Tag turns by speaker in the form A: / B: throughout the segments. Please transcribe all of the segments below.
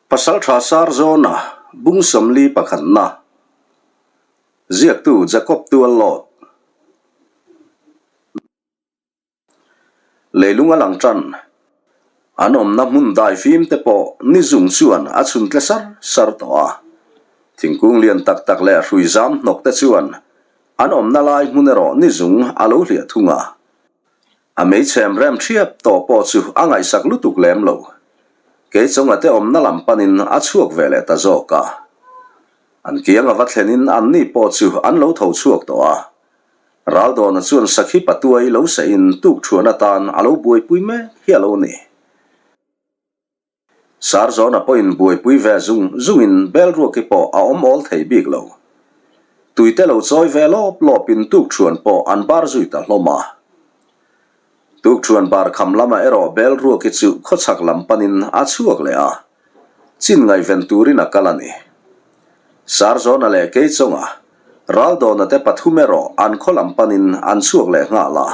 A: Pasalṭha Sarzawna bung 41 pakhatna ziaktu Jacob Tuallawt Leilung a lang ṭan. An awmna hmun daifim te pawh ni zung chuan a chhun tle sar sar tawh a. Thingkung lian tak tak leh hrui zam hnawk te chuan an awmna lai hmun erawh ni zung a lo hliah thung a. A meichhem rem ṭhiap tawh pawh chu a ngaihsak lutuk lem lo. Kei chunga te awmna lam panin a chhuak ve leh ta zawk a. An kiang a va thlenin anni pawh chu an lo tho chhuak tawh a. Raldawna chuan sakhi patuai lo sahin tukṭhuan atan a lo buaipui mek hi a lo ni. Sarzawna pawhin buaipui ve zung zungin Belruaki pawh a awm awl thei bik lo. Tuite lo chawi ve lawp lawpin tukṭhuan pawh an bar zui ta hlawm a. Tukṭhuan bar kham lamah erawh Belruaki chu khawchhak lam panin a chhuak leh a, chin ngaihven turin a kal a ni. Sarzawna leh Keichawnga Raldawna te pathum erawh an khaw lam panin an chhuak leh nghal a.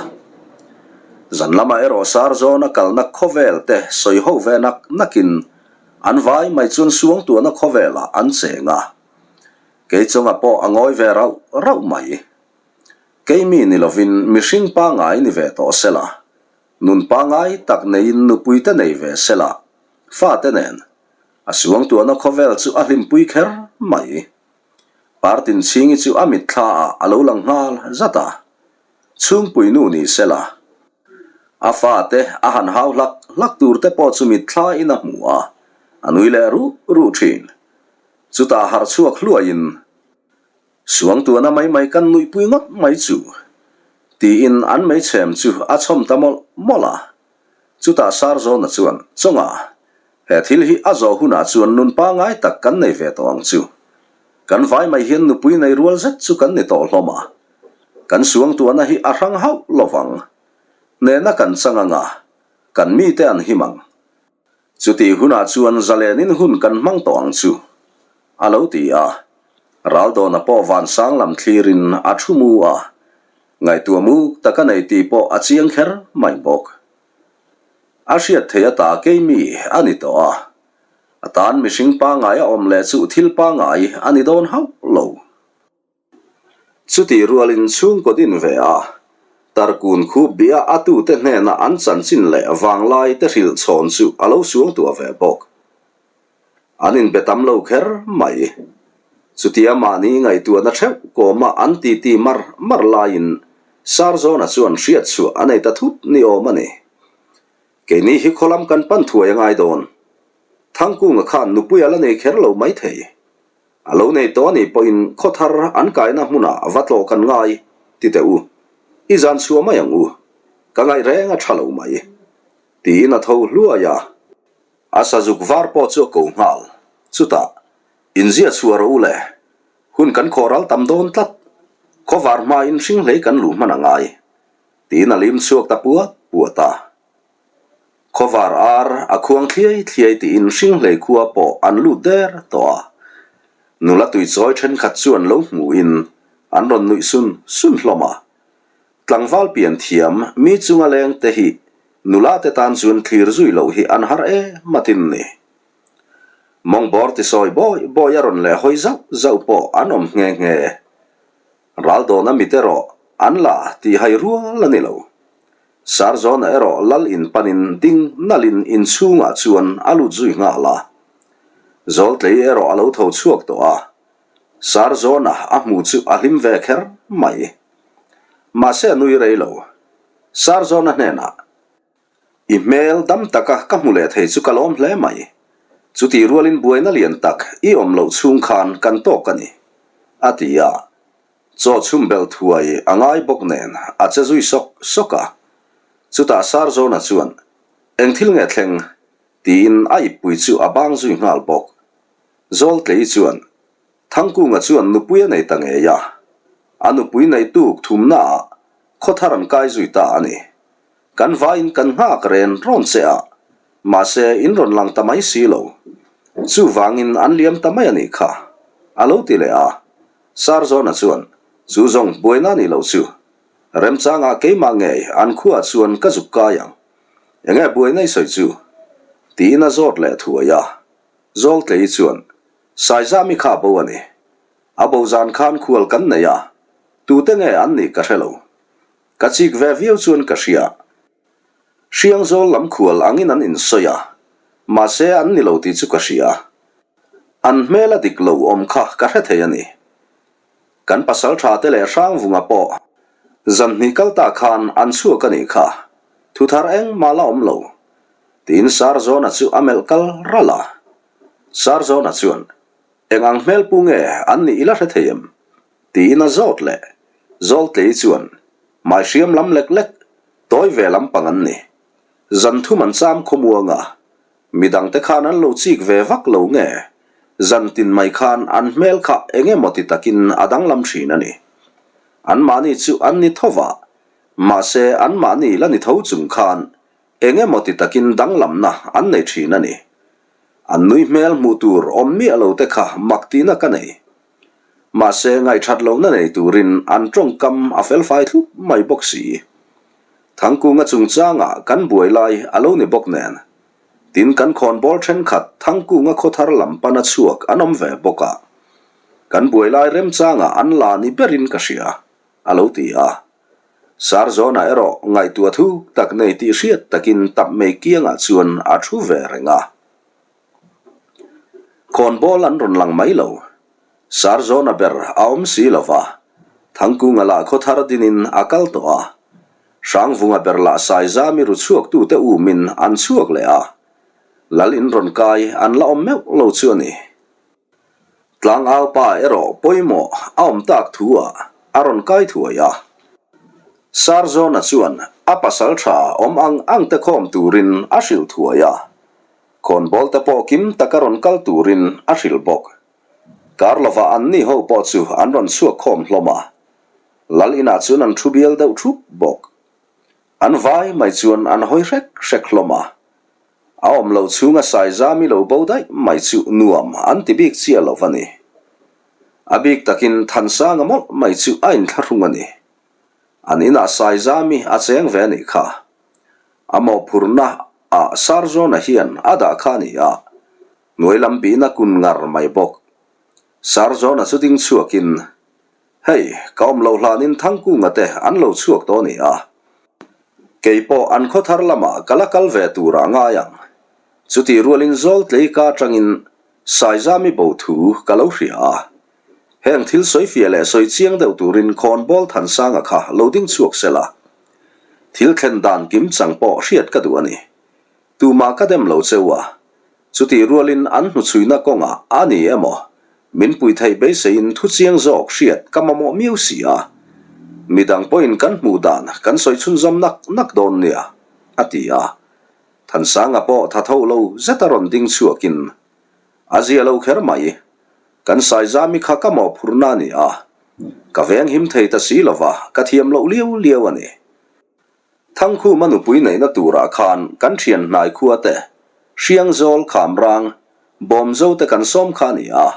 A: Zan lamah erawh Sarzawna kalna khawvel te sawi ho ve nak nakin an vai mai chuan Suangtuahna khawvelah an cheng a. Keichawnga pawh a ngawi ve rauh rauh mai. Keimi ni lovin mihring pangai ni ve tawh sela, nun pangai tak neiin nupui te nei ve sela, fate nen a Suangtuahna khawvel chu a hlimpui kher mai. Partin chhingi chu a mitthla ah a lo lang nghal zat a, chhungpui nu ni se la, a fate a han hau hlak hlak tur te pawh chu mitthla in a hmu a, a nui leh ruh ruh thin. Chutah harh chhuak hluaiin, Suangtuahna mai mai kan nuihpui ngawt mai chu, tiin an meichhem chu a chhawm ta mawlh mawlh a. Chutah Sarzawna chuan, Chawnga, he thil hi a zawh hunah chuan nun pangai tak kan nei ve tawh ang chu. Kan vai mai hian nupui nei rual zet chu kan ni tawh hlawm a. Kan suangtuahna hi a hrang hauh lo vang. Hnehna kan chang anga, kan mite an him ang. Chutih hunah chuan zalenin hun kan hmang tawh ang chu, a lo ti a. Raldawna pawh vansang lam thlirin a thu mu a, Ngaihtuah muk tak a nei tih pawh a chiang kher mai bawk. A hriat theih ata keimi a ni tawh a, a tan mihring pangai a awm leh chu thil pangai a ni dawn hauh lo. Chutih rualin chhungkaw din ve a, tarkun khup bia a tute hnena an chanchin leh vanglai te hrilh chhawn chu a lo suangtuah ve bawk. An inbe tam lo kher mai. Chutia mahni ngaihtuahna theuh kawma an titi mar mar laiin Sarzawna chuan hriat chhuah a nei ta thut ni awm a ni. Keini hi khawlam kan pan thuai a ngai dawn. Thangkunga khan nupui a la nei kher lo mai thei. A lo nei tawh a nih pawhin khawthar an kaina hmunah va tlawh kan ngai ti teh u. I zan chhuah mai ang u. Ka ngaih reng a tha lo mai. Tiin a tho hluai a. A sazuk var pawh chu a ko nghal. Chutah, Inziah chhuah rawh u le, hun kan khawh ral tam dawn tlat. Khawvar hmain hring hlei kan luh hman a ngai, tiin a lim chhuak ta puat puat a. Khawvar ar a khuang thliai thliai tiin hring hlei khua pawh an lut der tawh a. Nula tuichawi thenkhat chuan lo hmuhin an rawn nuih sun sun hlawm a. Tlangval pian thiam mi chunga leng te hi nula te tan chuan thlir zui loh hi an har em atin ni. Mawngbawr ti sawi bawi bawi a rawn leh hawi zauh zauh pawh an awm nghe nghe. Raldawna mit erawh an la tih hai rual a ni lo. Sarzawna erawh lal in panin ding nalhin inchhungah chuan a lut zui nghal a. Zawltlei erawh a lo tho chhuak tawh a. Sarzawna a hmu chu a hlim ve kher mai. Mahse a nui rei lo. Sarzawna hnenah, I hmel dam taka ka hmu leh thei chu ka lawm hle mai. Chutih rualin buaina lian tak i awm loh chhung khan kan tawk a ni, a ti a. Chaw chhum bel thuai a ngai bawk nen a che zui sawk sawk a. Chutah Sarzawna chuan, Eng thil nge thleng? tiin a ippui chu a bang zui nghal bawk. Zawltlei chuan, Thangkunga chuan nupui a nei ta ngei a, a nupui nei tuk thumnaah khawthar an kai zui ta a ni. Kan vaiin kan nghak ren rawn che a, mahse in rawn lang ta mai si lo. Chuvangin an liam ta mai a nih kha, a lo ti leh a. Sarzawna chuan, Chu zawng buaina a nih loh chu. Remchangah keimah ngei an khuaah chuan ka zuk kai ang. Enge buaina i sawi chu? tiin a zawt leh thuai a. Zawltlei chuan, Saizami kha a bo a ni. A bo zan khan khual kan nei a, tute nge an nih ka hre lo. Ka chik ve viau chuan ka hria. Hriangzawl lam khual angin an insawi a, mahse an ni lo tih chu ka hria. An hmel a dik lo awm kha ka hre thei a ni. Kan pasal tha te leh Hrangvunga pawh zan hnih kal ta khan an chhuak a nih kha, thu thar engmah la awm lo, tiin Sarzawna chu a melh kal ralh a. Sarzawna chuan, Eng ang hmel pu nge an nih i la hre thei em? tiin a zawt leh. Zawltlei chuan, Mai hriam lam lek lek, tawi ve lampang an ni. Zan thum an cham khawmuang a, midangte khan an lo chik ve vak lo nge? Zan tin mai khan an hmel kha eng emaw ti takin a danglam thin a ni. Anmahni chu an ni tho va, mahse anmahni la ni tho chung khan eng emaw ti takin danglamna an nei thin a ni. An nui hmel hmuh tur awm miah lo te kha mak tihna ka nei. Mahse ngaihthat lohna nei turin an tawngkam a felfai thlup mai bawk si. Thangkunga chungchangah kan buai lai a lo ni bawk nen. Tin kan khawnbawl thenkhat Thangkunga khawthar lam pana chhuak an awm ve bawk a. Kan buai lai remchangah an la ni berin ka hria, a lo ti a. Sarzawna erawh ngaihtuah thuk tak nei tih hriat takin tap mei kiangah chuan a thu ve reng a. Khawnbawl an rawn lang mai lo. Sarzawna ber a awm si lo va, Thangkunga lah khawthar dinin a kal tawh a. Hrangvunga ber lah Saizami ru chhuaktute umin an chhuak leh a. Lal in rawn kai an la awm meuh lo chu a ni. Tlangaupa erawh pawimawh a awm tak thu ah a rawn kai thuai a. Sarzawna chuan a pasal tha awm ang ang te khawm turin a hrilh thuai a. Khawnbawl te pawh kim taka rawn kal turin a hrilh bawk. Kar lovah anni ho pawh chu an rawn chhuak khawm hlawm a. Lal inah chuan an thu bial deuh thup bawk. An vai mai chuan an hawi hrek hrek hlawm a. A awm loh chhunga Saizami lo bo daih mai chu nuam an ti bik chiah lo a ni. A bik takin Thansanga mawlh mai chu a inthlahrung a ni. An inah Saizami a cheng ve a nih kha. A mawhphurhna ah Sarzawna hian a dah kha a ni a, hnuai lam bihna kun ngar mai bawk. Sarzawna chu ding chhuakin, Hei, ka awm loh hlanin Thangkunga te an lo chhuak tawh a ni a. Kei pawh an khaw thar lamah ka la kal ve turah ngai ang. Chutih rualin Zawltlei ka atangin Saizami bo thu ka lo hria a. Heng thil sawifiah leh sawi chiang deuh turin Khawnbawl Thansanga kha lo ding chhuak sela. Thil thlen dan kim chang pawh hriat ka duh a ni. Tumah ka dem lo cheu a, chutih rualin an hnuchhuina kawngah a ni emaw, min pui theih beiseiin thu chiang zawk hriat ka mamawh miau si a, midang pawhin kan hmuh dan kan sawi chhunzawm nak nak dawn nia, a ti a. Thansanga pawh tha tho lo zeta rawn ding chhuakin, A zia lo kher mai, kan Saizami kha ka mawhphurhna a ni a, ka venghim thei ta si lova ka thiam loh liau liau a ni. Thangkhuma nupui neihna turah khan kan thian hnai khua te, Hriangzawl, Khamrang, Bawmzo te kan sawm kha a ni a.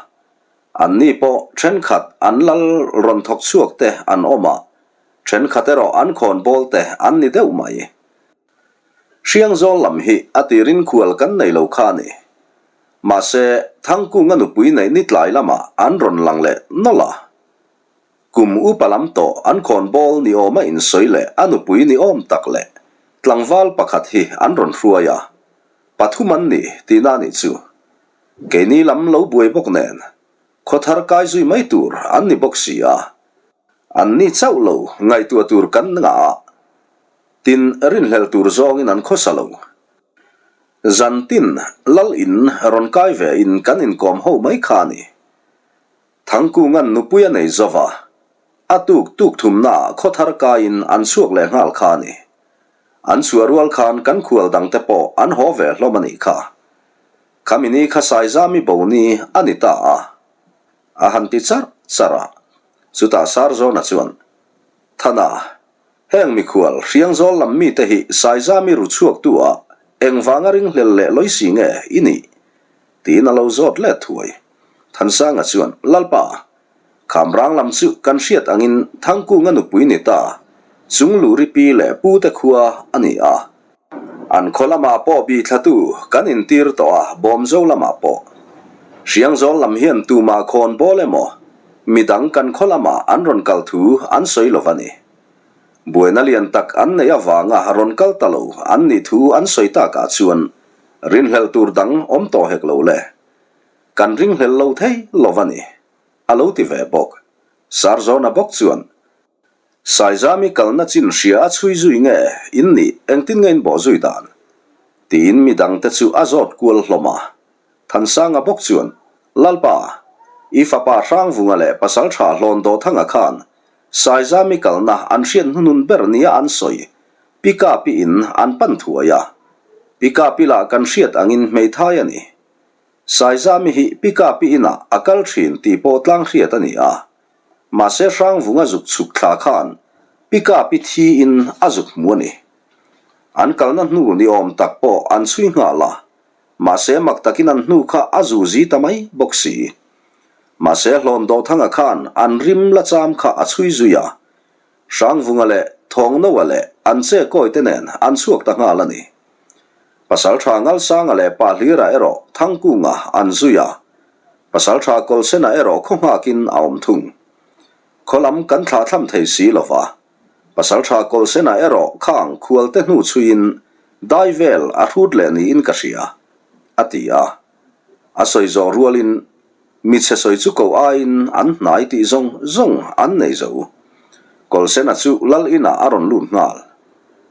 A: Anni pawh thenkhat an lal rawn thawk chhuak te an awm a, thenkhat erawh an khawnbawl te an ni deuh mai. Hriangzawl lam hi a tirin khual kan nei lo kha a ni. Mahse, Thangkunga nupui neih ni tlai lamah an rawn lang leh nawlh a. Kum upa lam tawh an khawnbawl ni awma insawi leh a nupui ni awm tak leh tlangval pakhat hi an rawn hruai a, pathum an ni tihna a nih chu. Keini lam lo buai bawk nen, khawthar kai zui mai tur an ni bawk si a, an ni chauh lo ngaihtuah tur kan ngah a, tin rinhlelh tur zawngin an khawsa lo. Zantin lal in rawn kai ve in kan inkawm ho mai kha a ni. Thangkunga'n nupui a nei zo va, a tuk tuk thumnaah khawthar kaiin an chhuak leh nghal kha a ni. An chhuah rual khan kan khual dangte pawh an haw ve hlawm a nih kha. Khami ni kha Saizami bo ni a ni ta a, a han ti charh charh a. Chutah Sarzawna chuan, Thana, heng mikhual Hriangzawl lam mite hi Saizami ru chhuaktu ah engvanga ringhlel leh lawi si nge i nih? Tiin a lo zawt let thuai. Thansanga chuan, Lalpa, Khamrang lam chu kan hriat angin Thangkunga nupui ni ta, Chungluri pi leh pu te khua a ni a. An khaw lamah pawh bi thlatu kan intir tawh a, Bawmzo lamah pawh. Hriangzawl lam hian tumah khawn bawl emaw, midang kan khaw lamah an rawn kal thu an sawi lo va ni. Buaina lian tak an neih avanga rawn kal ta lo an nih thu an sawi takah chuan rinhlelh tur dang awm tawh hek lo le. Kan ringhlel lo thei lo va ni, a lo ti ve bawk. Sarzawna bawk chuan, Saizami kalna chin hria a chhui zui nge in nih engtin nge in bawh zui dan? tiin midangte chu a zawt kual hlawm a. Thansanga bawk chuan, Lalpa, i fapa Hrangvunga leh Pasaltha Hlawndothanga khan Saizami kalna an hriat hnunun ber nia an sawi Pikapi in an pan thuai a. Pikapi lah kan hriat angin hmeithai a ni. Saizami hi Pikapi inah a kal thin tih pawh tlang hriat a ni a. Mahse Hrangvunga zuk chhuk thla khan Pikapi thi in a zuk hmu a ni. An kalna hnu ni awm tak pawh an chhui nghal a, mahse mak takin an hnu kha a zu zi ta mai bawk si. Mahse Hlawndothanga khan an rim la cham kha a chhui zui a, Hrangvunga leh Thawngnoa leh an che kawi te nen an chhuak ta nghal a ni. Pasaltha Ngalsanga leh Pahlira erawh Thangkunga an zui a, Pasaltha Kawlsena erawh khaw nghakin a awm thung. Khaw lam kan thlah thlam thei si lo va, Pasaltha Kawlsena erawh khang khualte hnu chhuiin dai vel a hrut leh niin ka hria, a ti a. A sawi zawh rualin Mi chhe sawi chu ko aiin an hnai tih zawng zawng an nei zo. Kawlsena chu lal inah a rawn lut nghal.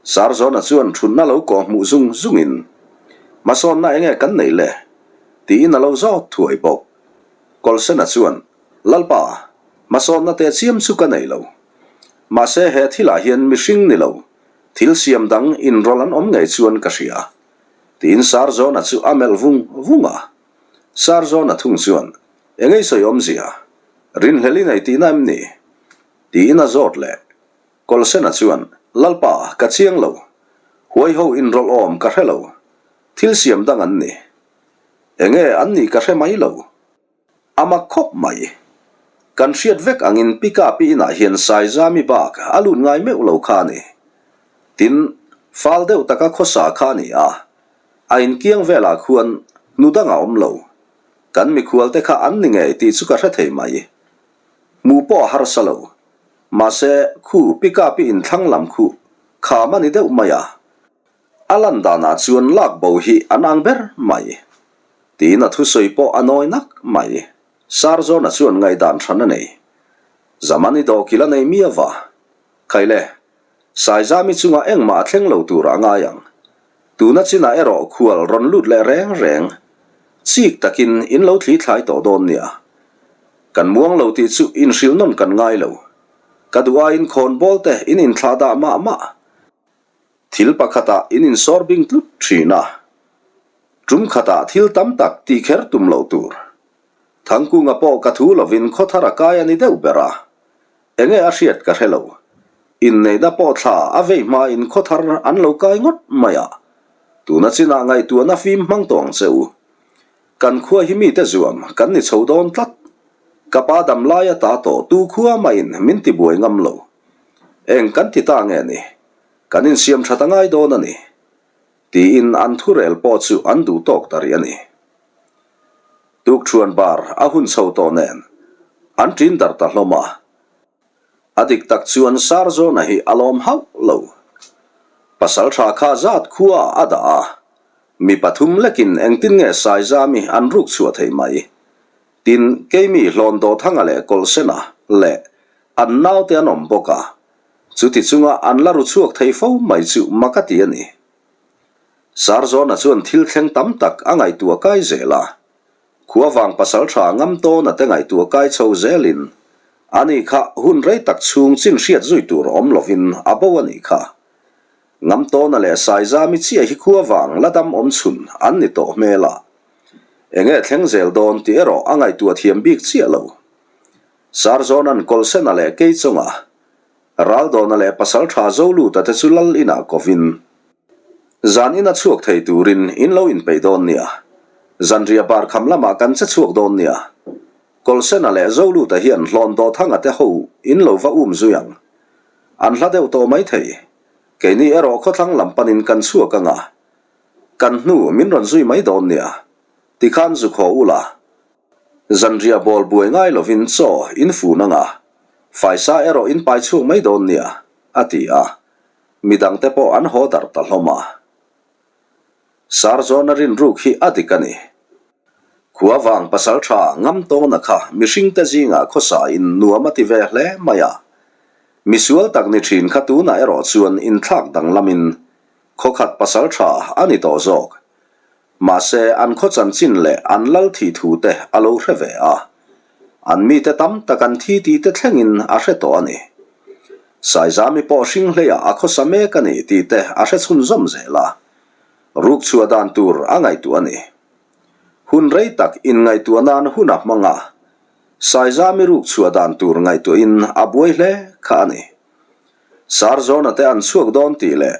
A: Sarzawna chuan thutna lo kawh hmuh zung zungin, Hmasawnna enge kan neih le? tiin a lo zawt thuai bawk. Kawlsena chuan, Lalpa, hmasawnna teh chiam chu ka nei lo. Mahse he thilah hian mihring ni lo, thil siam dang inrawlh an awm ngei chuan ka hria, tiin Sarzawna chu a melh vung vung a. Sarzawna thung chuan, Engei sawi awmzia? Rinhlel i nei tihna em ni? Tiin a zawt leh. Kawlsena chuan, Lalpa, ka chiang lo. Huai ho inrawlh awm ka hre lo. Thil siam dang an ni. Enge an nih ka hre mai lo. A mak khawp mai. Kan hriat vek angin Pikapi inah hian Saizami bak a lut ngai meuh lo kha a ni. Tin, fal deuh taka khawsa kha a ni a. A inkiang velah khuan hnu dang a awm lo. Kan mikhualte kha an ni ngei tih chu ka hre thei mai. Hmuh pawh a harsa lo. Mahse, khu pickup i inthlang lam khu kham a ni deuh mai a. A lan danah chuan lak bo hi an ang ber mai. Tiin a thusawi pawh a nawi nak mai. Sarzawna chuan ngaihdan hran a nei. Zamani dawhkil a nei miau va. Khaile, Saizami chungah engmah a thleng lo tur a ngai ang. Tuna chinah erawh khual rawn lut leh reng reng. Chik takin in lo thli thlai tawh dawn nia. Kan muang lo tih chu inhrilh nawn kan ngai lo. Ka duh aiin khawn bawl te in inthlah dah mah mah. Thil pakhatah in insawr bing tlut thin a. Tum khatah thil tam tak tih kher tum loh tur. Thangkunga pawh ka thu lovin khawthar a kai a ni deuh ber a. Enge a hriat ka hre lo. Inneihna pawh thla a vei hmain khawthar an lo kai ngawt mai a. Tuna chinah ngaihtuahna fim hmang tawh ang che u. Kan khua hi mite zuam kan ni chho dawn tlat. Ka pa dam lai ata tawh tu khua mahin min ti buai ngam lo. Eng kan ti ta nge ni? Kan insiam that a ngai dawn a ni. Tiin an thurel pawh chu an duh tawk ta rih a ni. Tukṭhuan bar a hun chho tawh nen an ṭin darh ta hlawm a. A dik tak chuan Sarzawna hi a lawm hauh lo. Pasalṭha kha zat khua a dah a, mi pathum lekin engtin nge Saizami an ruk chhuah thei mai? Tin, keimi Hlawndawthanga leh Kawlhsena leh an naute an awm bawk a, chuti chunga an la ru chhuak thei fo mai chu mak a ti a ni. Sarzawna chuan thil thleng tam tak a ngaihtuah kai zel a, khuavang pasal tha ngam tawna te ngaihtuah kai chho zelin ani kha hun rei tak chhung chin hriat zui tur awm lovin a bo a nih kha. Ngam tawna leh Saizami chiah hi khuavang la dam awm chhun an ni tawh hmel a, enge thleng zel dawn tih erawh a ngaihtuah thiam bik chiah lo. Sarzawna'n Kawlsena leh Keichawnga Raldawna leh Pasaltha Zoluta te chu lal inah kovin, Zan ina chhuak thei turin in lo inpeih dawn nia. Zanriah bar kham lamah kan che chhuak dawn nia. Kawlsena leh Zoluta hian hlawn Dawthanga te ho in lo va um zui ang. An hla deuh tawh mai thei. Keini erawh khawthlang lam panin kan chhuak ang a. Kan hnu min rawn zui mai dawn nia. Tikhan zu khaw ula. Zanriah bawl buai ngai lovin chaw in fun anga, faisa erawh in pai chhuak mai dawn nia, a ti a. Midangte pawh an haw darh ta hlawm a. Sarzawna rinruk hi a dik a ni. Khua vang pasal tha ngam tawna kha mihringte zingah khawsa in nuam a ti ve hle mai a. Misual tak ni thin kha tunah erawh chuan inthlak danglamin khawkhat pasal tha a ni tawh zawk. Mahse an khaw chanchin leh an lal thih thu te a lo hre ve a. An mite tam tak an thi tih te thlengin a hre tawh a ni. Saizami pawh hring hleiah a khawsa mek a ni tih te a hre chhunzawm zel a. Ruk chhuah dan tur a ngaihtuah a ni. Hun rei tak inngaihtuah nan hun a hmang a, Saizami ruk chhuah dan tur ngaihtuahin a buai hle kha a ni. Sarzawna te an chhuak dawn tih leh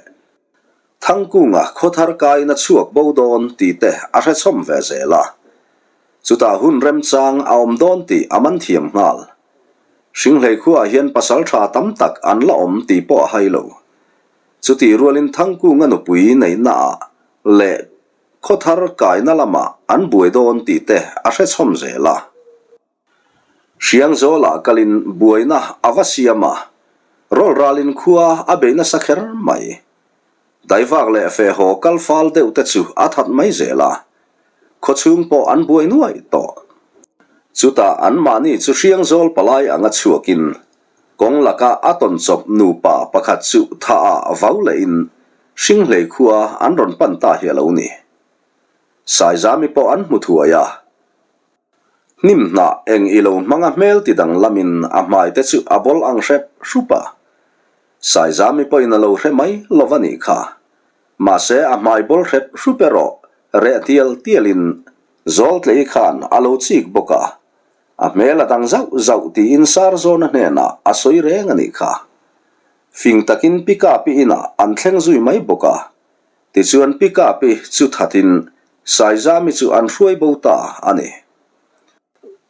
A: Thangkunga khawthar kaiin a chhuak bo dawn tih te a hre chhawm ve zel a. Chutah hun remchang a awm dawn tih a man thiam nghal. Hringhlei khuaah hian pasal tha tam tak an la awm tih pawh a hai lo. Chutih rualin Thangkunga nupui neihnaah leh khawthar kaina lamah an buai dawn tih te a hre chhawm zel a. Hriangzawlah kalin buaina a va siam a, rawlralin khua a bei nasa kher mai. Daivak leh fehhaw kal fal deuh te chu a that mai zel a, khawchhung pawh an buai nuai tawh. Chutah anmahni chu Hriangzawl palai anga chhuakin Kawng laka a tawn chawp nupa pakhat chu tha ah vau lehin Hringhlei khua an rawn pan ta hi a lo ni. Saizami pawh an hmu thuai a. Hnim hnah eng i lo hmang a hmel ti dang lamin a hmai te chu a bawl ang hrep hrup a. Saizami pawhin a lo hre mai lo va nih kha. Mahse a hmai bawl hrep hrup erawh reh tial tialin Zawltlei khan a lo chik bawk a. A hmel a dang zauh zauh tiin Sarzawna hnenah a sawi reng a nih kha. Fing takin Pi Kapi inah an thleng zui mai bawk a. Tichuan Pi Kapi chu thatin Saizami chu an hruai bo ta a ni.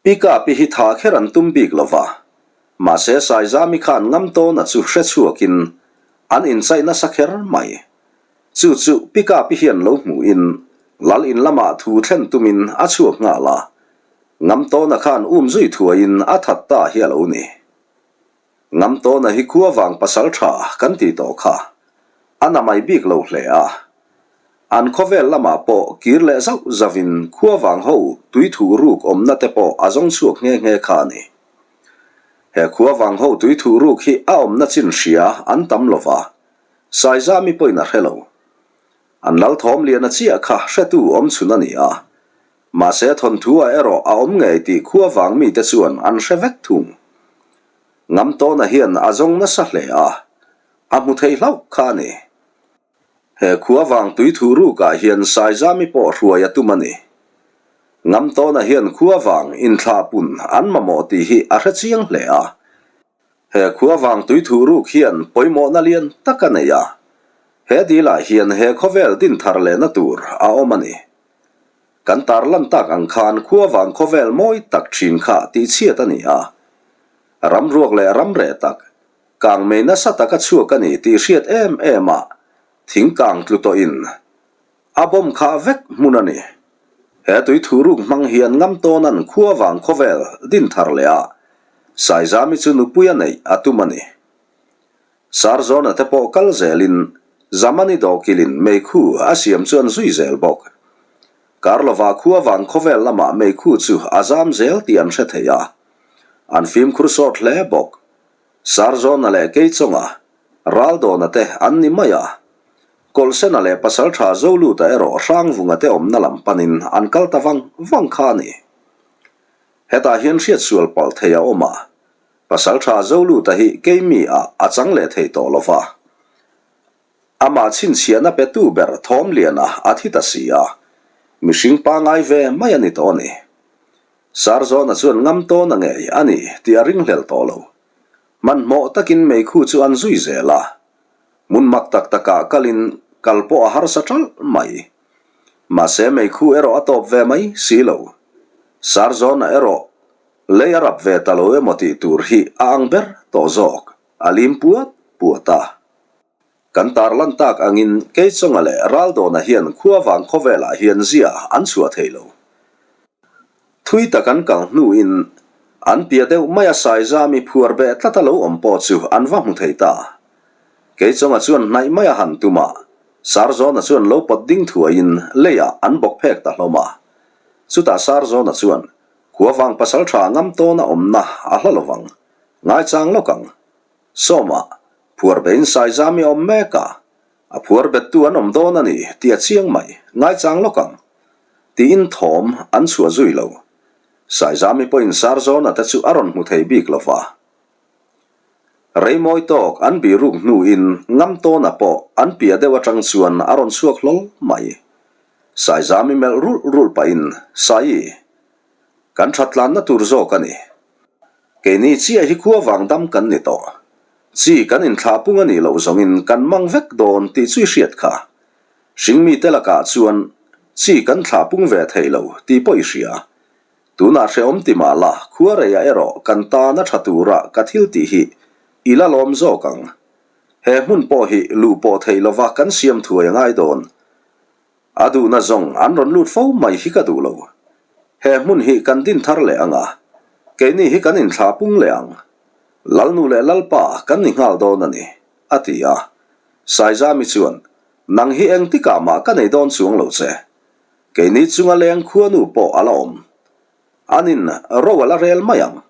A: Pi Kapi hi tha kher an tum bik lo va, mahse Saizami khan Ngamtawna chu hre chhuakin an inchaih nasa kher mai. Chu chu Pi Kapi hian lo hmuhin Lal in lamah thu thlen tumin a chhuak nghal a. Ngamtawna khan um zui thuaiin a that ta hi a lo ni. Ngamtawna hi khua vang pasal tha kan ti tawh kha. A na mai bik lo hle a. An khawvel lamah pawh kir leh zauh zauhin khua vang ho tui thuh ruk awmna te pawh a zawng chhuak nghe nghe kha a ni. He khua vang ho tui thuh ruk hi a awmna chin hria an tam lo va, Saizami pawhin a hre lo. An lal thawm liana chiah kha hretu awm chhun a ni a. Mahse thawnthu-ah erawh a awm ngei tih khua vang mite chuan an hre vek thung. Ngamtawna hian a zawng nasa hle a, a hmu thei hlauh kha a ni. He khua vang tui thuh rukah hian Saizami pawh hruai a tum a ni. Ngamtawna hian khua vang inthlahpun an mamawh tih hi a hre chiang hle a. He khua vang tui thuh ruk hian pawimawhna lian tak a nei a, he dilah hian he khawvel din thar lehna tur a awm a ni. Kan tarlan tak ang khan khua vang khawvel mawi tak thin kha tihchhiat a ni a. Ram ruak leh ram reh tak, kang mei nasa taka chhuak a ni tih hriat em em a, thing kang tlu tawhin a bawm khah vek hmun a ni. He tui thuruk hmang hian ngam tawnan khua vang khawvel din thar leh a, Saizami chu nupui a neih a tum a ni. Sarzawna te pawh kal zelin Zamani dawhkilin meikhu a siam chu an zui zel bawk. Karlova khua vang khawvel lamah meikhu chu a zam zel tih an hre thei a, an fimkhur sawt hle bawk. Sarzawna leh Keichawnga, Raldawna te an ni mai a. Kawlhsena leh Pasaltha Zoluta erawh Hrangvunga te awmna lam panin an kal ta vang vang kha a ni. Hetah hian hriatsual palh thei a awm a, Pasaltha Zoluta hi keimi ah a chang leh thei tawh lo va. Amah chhinchhiahna petu ber Thawmliana a thi ta si a, mihring pangai ve mai a ni tawh a ni. Sarzawna chuan ngam tawn a ngei a ni tih a ringhlel tawh lo. Hmanhmawh takin meikhu chu an zui zel a. Hmun mak tak takah kalin kal pawh a harsa ṭalh mai. Mahse meikhu erawh a tawp ve mai si lo. Sarzawna erawh Lei a rap ve ta lo emaw tih tur hi a ang ber tawh zawk, a lim puat puat a. Kan tarlan tak angin Keichawnga leh Raldawna hian khua vang khawvelah hian zia an chhuah thei lo. Thui tak an kal hnuin an piah deuh maia Saizami phuar beh tlat a lo awm pawh chu an va hmu thei ta. Keichawnga chuan hnaih maia han tum a, Sarzawna chuan lo pawt ding thuaiin leiah an bawk phek ta hlawm a. Chutah Sarzawna chuan, Khuavang pasaltha ngam tawna awmna a hla lovang, ngaichang lawk ang. Sawma, phuar behin Saizami a awm mek a, A phuar bettu an awm dawn a ni tih a chiang mai, ngaichang lawk ang. Tiin thawm an chhuah zui lo. Saizami pawhin Sarzawna te chu a rawn hmu thei bik lo va. Reimawi tawk an bih ruk hnuin Ngamtawna pawh an piah deuh atang chuan a rawn chhuak hlawl mai. Saizami melh rulh rulh pahin, Saii, kan thattlanna tur zawk a ni. Keini chiah hi khua vang dam kan ni tawh. Chi kan inthlah pung a nih loh zawngin kan mang vek dawn tih chu i hriat kha. Hringmite lakah chuan chi kan thlah pung ve thei lo tih pawh i hria. Tunah hrehawm ti mah la, khuareiah erawh kan tan a tha tura ka thil tih hi i la lawm zawk ang. He hmun pawh hi luh pawh theih lova kan siam thuai a ngai dawn. A duhna zawng an rawn lut fo mai hi ka duh lo. He hmun hi kan din thar leh ang a, keini hi kan inthlah pung leh ang. Lalnu leh Lalpa kan ni nghal dawn a ni, a ti a. Saizami chuan, Nang hi engtikah mah ka nei dawn chuang lo che. Keini chunga leng khuanu pawh a la awm. Anin ro a la rel mai ang.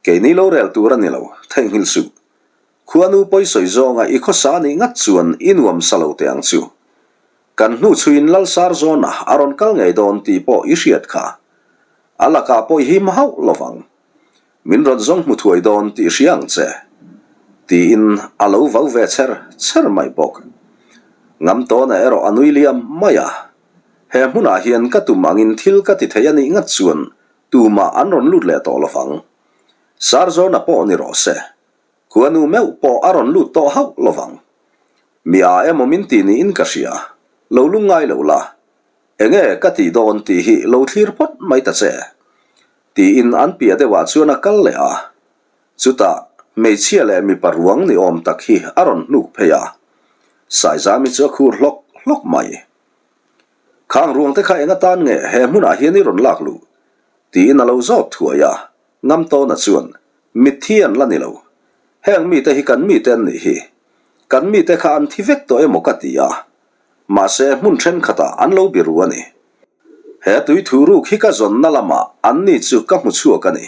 A: Keini lo rel tur a ni lo, theihnghilh suh. Khuanu pawisawi zawnga i khawsa nih ngat chuan i nuam sa lo teh ang chu. Kan hnu chhuiin Lalsar zawna a rawn kal ngei dawn tih pawh i hriat kha. A lakah pawh i him hauh lo vang. Min rawn zawng hmu thuai dawn tih hria ang che. Tiin a lo vau ve chher chher mai bawk. Ngamtawna erawh a nui liam mai a. He hmunah hian ka tum angin thil ka ti thei a nih ngat chuan tumah an rawn lut leh tawh lo vang. Sarzawna pawh ni rawh se. Khuanu meuh pawh a rawn lut tawh hauh lo vang. Mi a emaw min ti niin ka hria, lo lungngai lo la. Enge ka tih dawn tih hi lo thlir phawt mai ta che. Tiin an piah deuhah chuan a kal leh a. Chutah hmeichhia leh mipa ruang ni awm tak hi a rawn hnuk phei a. Saizami chu a khur hlawk hlawk mai. Khang ruang te kha eng atan nge he hmunah hian i rawn lak luh? Tiin a lo zawt thuai a. Ngamtawna chuan, Mitthi an la ni lo. Heng mite hi kan mite an nih hi. Kan mite kha an thi vek tawh emaw ka ti a. Mahse, hmun thenkhatah an lo biru a ni. He tui thu ruk hi ka zawnna lamah anni chu ka hmu chhuak a ni.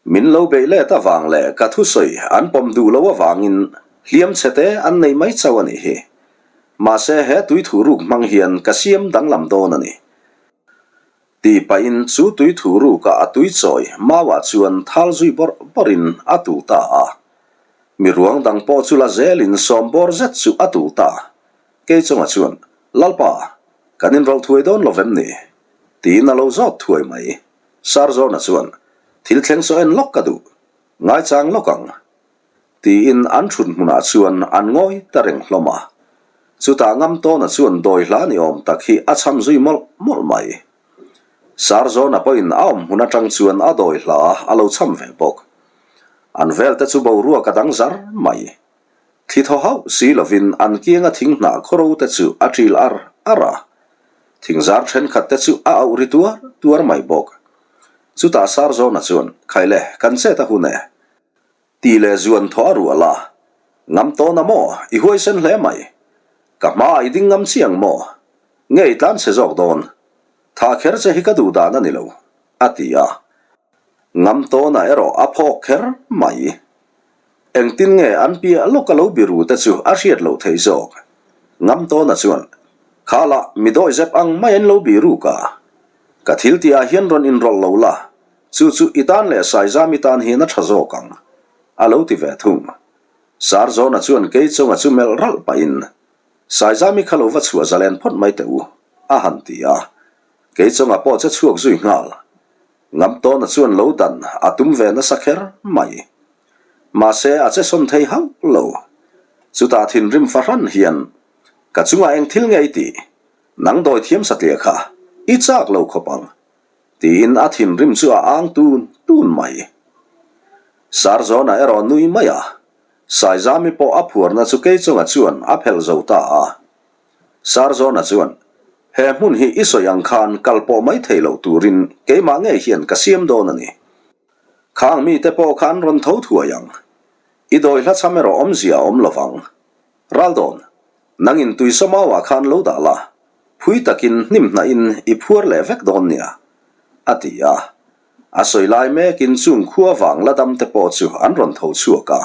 A: Min lo beih let avang leh ka thusawi an pawm duh lo avangin hliam chhete an nei mai chauh a nih hi. Mahse, he tui thu ruk hmang hian ka siam danglam dawn a ni. Tih pahin chu tui thu rukah a tui chawi mauah chuan thal zui bawrh bawrhin a tu ta a. Mi ruang dang pawh chu la zelin sawm bawr zet chu a tu ta. Keichunga chuan, Lalpa, kan inrawlh thuai dawn lo vem ni? Tiin a lo zawt thuai mai. Sarzawna chuan, Thil thleng saw en lawk ka duh. Ngaichang lawk ang. Tiin an thut hmunah chuan an ngawi ta reng hlawm a. Chutah Ngamtawna chuan dawi hla ni awm tak hi a chham zui mawlh mawlh mai. Sarzawna pawhin a awm hmun atang chuan a dawi hla a lo chham ve bawk. An velte chu boruak a dang zar mai. Thli thaw hauh si lovin an kianga thing hnah khawro te chu a ṭil ar ar a. Thingzar thenkhat te chu a auh ri tuar tuar mai bawk. Chutah Sarzawna chuan, Khaile, kan chet a hun e. Tih leh zuan thaw a rual a. Ngam tawn a maw? I huaisen hle mai. Ka hmaah i ding ngam chiang maw? Nge i tlan chhe zawk dawn? Tha kher che hi ka duh dan a ni lo, a ti a. Ngam tawnah erawh a phawk kher mai. Engtin nge an piah lawk a lo biru te chu a hriat loh theih zawk. Ngam tawnah chuan, Khalah mi dawihzep ang mai an lo biruk a. Ka thil tihah hian rawn inrawlh lo la, Chu chu i tan leh Saizami tan hian a tha zawk ang, a lo ti ve thung. Sarzawna chuan Keichunga chu melh ralh pahin, Saizami kha lo va chhuah zalen phawt mai teh u, a han ti a. Keichunga pawh che chhuak zui nghal. Ngamtawna chuan lo dan a tum ve nasa kher mai. Mahse a che sawn thei hauh lo. Chutah thinrim fahran hian, Ka chungah eng thil nge i tih? Nang dawi thiam satliah kha i chak lo khawp ang. Tiin a thinrim chu a ang tun tun mai. Sarzawna erawh nui mai a, Saizami pawh a phuarna chu Keichunga chuan a phelh zo ta a. Sarzawna chuan, He hmun hi i sawi ang khan kal pawh mai thei loh turin keimah ngei hian ka siam dawn a ni. Khang mite pawh kha an rawn tho thuai ang. I dawi hla cham erawh awmzia a awm lovang. Raldawn, nangin tuisawmauah khan lo dah la, phui takin hnim hnahin i phuar leh vek dawn nia, a ti a. A sawi lai mekin chung khua vang la dam te pawh chu an rawn tho chhuak a.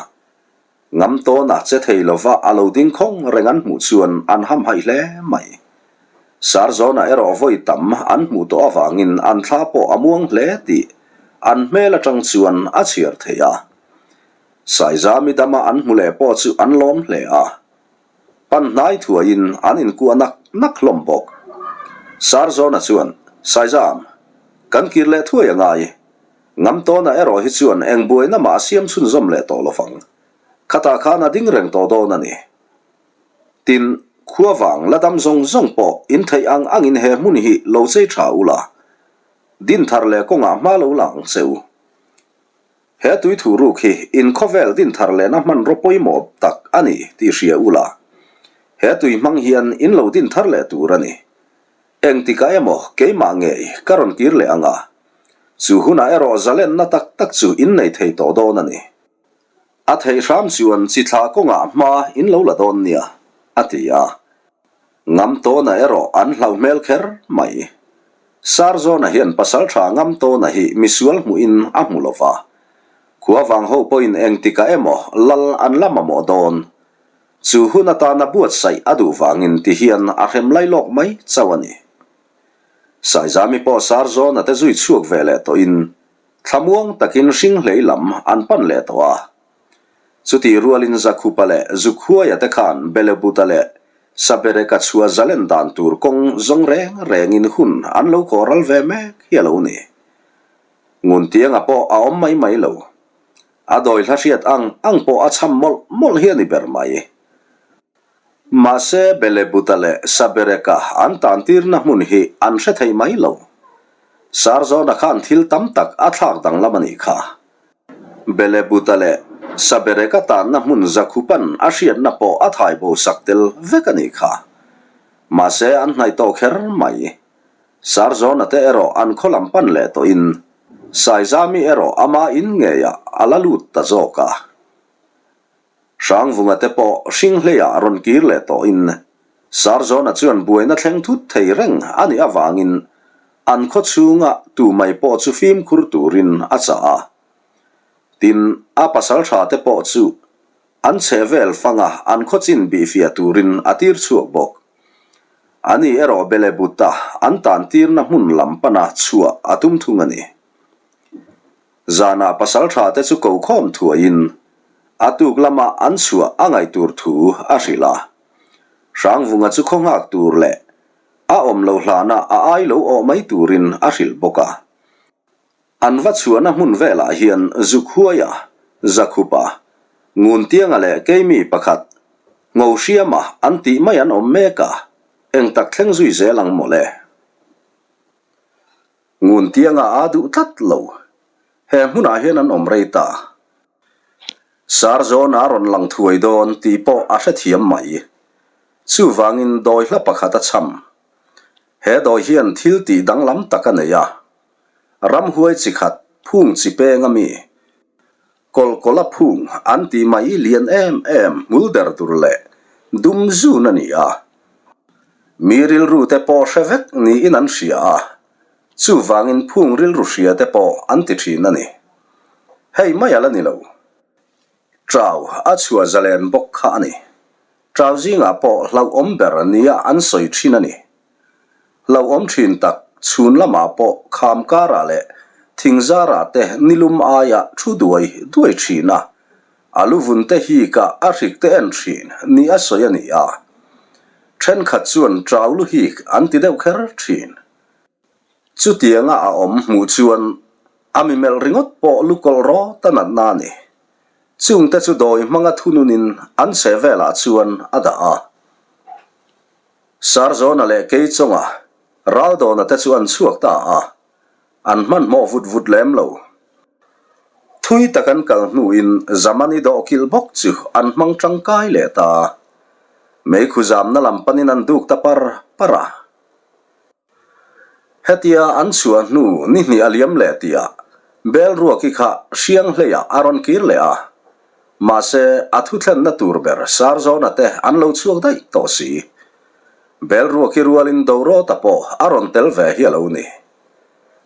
A: Ngam tawna che thei lova a lo ding khawng reng an hmuh chuan an hamhaih hle mai. Sarzawna erawh vawi tam an hmuh tawh avangin an thla pawh a muang hle tih an hmel atang chuan a chhiar thei a. Saizami dama an hmu leh pawh chu an lawm hle a. Pan hnai thuaiin an inkuah nak nak hlawm bawk. Sarzawna chuan, Saizam, kan kir leh thuai a ngai. Ngamtawna erawh hi chuan eng buaina mah a siam chhunzawm leh tawh lovang. Khatah khan a ding reng tawh dawn a ni. Tin, khua vang la dam zawng zawng pawh in theih ang angin he hmun hi lo chei tha ula, din thar leh kawngah hma lo la ang che u. He tui thu ruk hi in khawvel din thar lehna hmanraw pawimawh tak a ni tih hria ula, he tui hmang hian in lo din thar leh tur a ni. Engtikah emaw keimah ngei ka rawn kir leh ang a, chu hunah erawh zalenna tak tak chu in nei thei tawh dawn a ni. A theih hram chuan chi thla kawngah hma in lo la dawn nia, a ti a. Ngamtawna erawh an hlauh hmel kher mai. Sarzawna hian pasaltha Ngamtawna hi misual hmuhin a hmu lo va, khua vang ho pawhin engtikah emaw lal an la mamawh dawn. Chu hun atana buatsaih a duh vangin ti hian a hrem lai lawk mai chauh a ni. Saizami pawh Sarzawna te zui chhuak ve leh tawhin thlamuang takin hringhlei lam an pan leh tawh a. Chutih rualin Zakhupa leh Zukhuaia te khan Belebuta leh Sabereka chhuah zalen dan tur kawng zawng reng rengin hun an lo kawh ral ve mek hi a lo ni. Nguntianga pawh a awm mai mai lo. A dawi hla hriat ang ang pawh a cham mawlh mawlh hi a ni ber mai. Mahse, Belebuta leh Sabereka an tantirna hmun hi an hre thei mai lo. Sarzawna khan thil tam tak a thlak danglam a nih kha. Belebuta leh Sabereka tanna hmun Zakhupan a hriatna pawh a thai bo sak tel vek a nih kha. Mahse, an hnaih tawh kher mai. Sarzawna te erawh an khaw lam pan leh tawhin Saizami erawh ama in ngeiah a la lut ta zawk a. Hrangvunga te pawh hringhleiah rawn kir leh tawhin Sarzawna chuan buaina thleng thut thei reng a nih avangin an khaw chhunga tu mai pawh chu fimkhur turin a chah a. Tin, a pasaltha te pawh chu An chhe vel fanga an khaw chin bihfiah turin a tir chhuak bawk. Ani erawh Belebuta an tan tirna hmun lam pana chhuah a tum thung a ni. Zanah pasaltha te chu ko khawm thuaiin a tuk lama an chhuah a ngaih tur thu a hrilh a. Hrangvunga chu khaw nghak tur leh a awm lo hlana a ai lo awh mai turin a hrilh bawk a. An va chhuahna hmun velah hian Zukhuaia, Zakhupa, Nguntianga leh Keimi pakhat, Ngohriama an tih mai an awm mek a, eng tak thleng zui zel ang mawle. Nguntianga aa duh tlat lo. He hmunah hian an awm rei ta. Sarzawna a rawn lang thuai dawn tih pawh a hrethiam mai. Chuvangin dawi hla pakhat a cham. He dawi hian thil tih danglam tak a nei a. Ramhuai chi khat phung chi peng a mi? Kawlkawla phung an tih mai lian em em hmul der tur leh dum zun a ni a. Mi rilru te pawh hre vek niin an hria a, chuvangin phung rilru hria te pawh an ti thin a ni. Hei mai a la ni lo. Trau a chhuah zalen bawk kha a ni. Trau zingah pawh hlauhawm ber nia an sawi thin a ni. Hlauhawm thin tak chhun lamah pawh kham karah leh thing zarah te nilum aia thu duai duai thin a, a luvun te hikah a hrik te en thin ni a sawi a ni a. Thenkhat chuan trau lu hik an ti deuh kher thin. Chutianga a awm hmuh chuan a mi melh ringawt pawh lu kawlh rawt a natna a ni. Chungte chu dawi hmanga thununin an chhe velah chuan a dah a. Sarzawna leh Keichawnga Raldawna te chu an chhuak ta a, an hmanhmawh vut vut lem lo. Thui tak an kal hnuin Zamani dawhkilh bawk chu an hmang tangkai leh ta. Meikhu zamna lam panin an duk ta par par a. Hetia an chhuah hnu ni hnih a liam leh tihah Belruaki kha Hrianghleiah a rawn kir leh a. Mahse, a thuthlenna tur ber Sarzawna te an lo chhuak daih tawh si. Belruaki rualin Dorawta pawh a rawn tel ve hi a lo ni.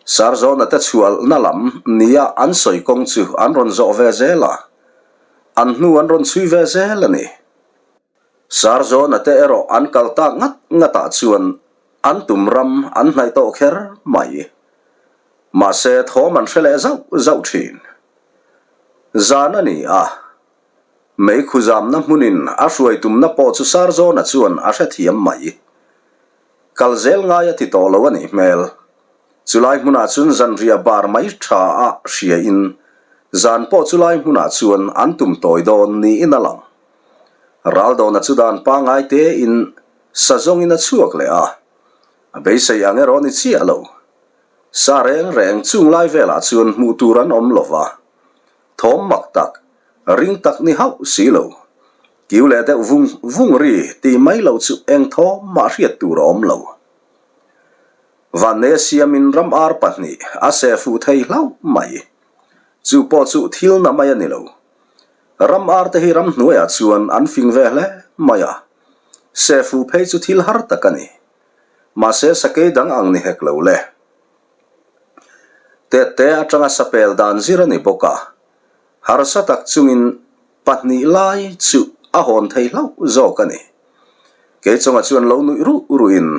A: Sarzawna te chhualhna lam nia an sawi kawng chu an rawn zawh ve zel a, an hnu an rawn chhui ve zel a ni. Sarzawna te erawh an kal tak ngat ngatah chuan an tum ram an hnaih tawh kher mai. Mahse, thawm an hre leh zauh zauh thin. Zan a ni a, mei khuzamna hmunin a hruai tumna pawh chu Sarzawna chuan a hrethiam mai. Kal zel ngai a ti tawh lo a nih hmel. Chulai hmunah chuan zanriah bar mai tha a hria in zan pawh chulai hmunah chuan an tum tawi dawn niin a lang. Raldawna chu dan pangai te in sa zawng in a chhuak leh a, a beisei ang erawh ni chiah lo. Sa reng reng chung lai velah chuan hmuh tur an awm lo va, thawm mak tak, ring tak ni hauh si lo. Kiu leh deuh vung vung ri tih mai lo chu eng thaw mah hriat tur a awm lo. Vanne siamin ram ar pahnih a seh fuh thei hlauh mai. Chu pawh chu thil na mai a ni lo. Ram ar te hi ram hnuaiah chuan an fing ve hle mai a, seh fuh phei chu thil har tak a ni. Mahse sakei dang ang ni hek lo le. Tette atanga sapel dan zir a ni bawk a, Harsa tak chungin pahnih lai chu a hawn thei hlauh zawk a ni. Keichawngah chuan lo nuih ruh ruhin,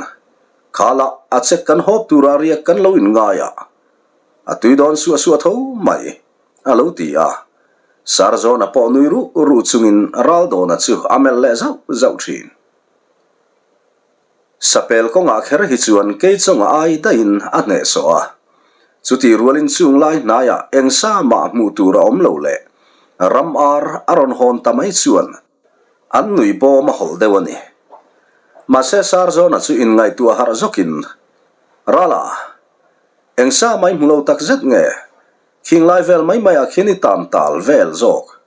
A: Khalah a chek kan hawp tura riak kan lo inngai a, a tui dawn suah suah tho mai, a lo ti a. Sarzawna pawh nui ruh ruh chungin Raldawna chu a melh leh zauh zauh thin. Sapel kawngah kher hi chuan Keichawng a ai daihin a hnehsawh a. Chutih rualin chung lai hnaiah eng sa mah hmuh tur a awm lo leh ram ar a rawn hawn ta mai chuan an nui bawm a hawlh deuh a ni. Mahse Sarzawna chu inngaihtuah harh zawkin, Rala, eng sa mai hmu lo tak zet nge khing lai vel mai maiah khian i tam tal vel zawk?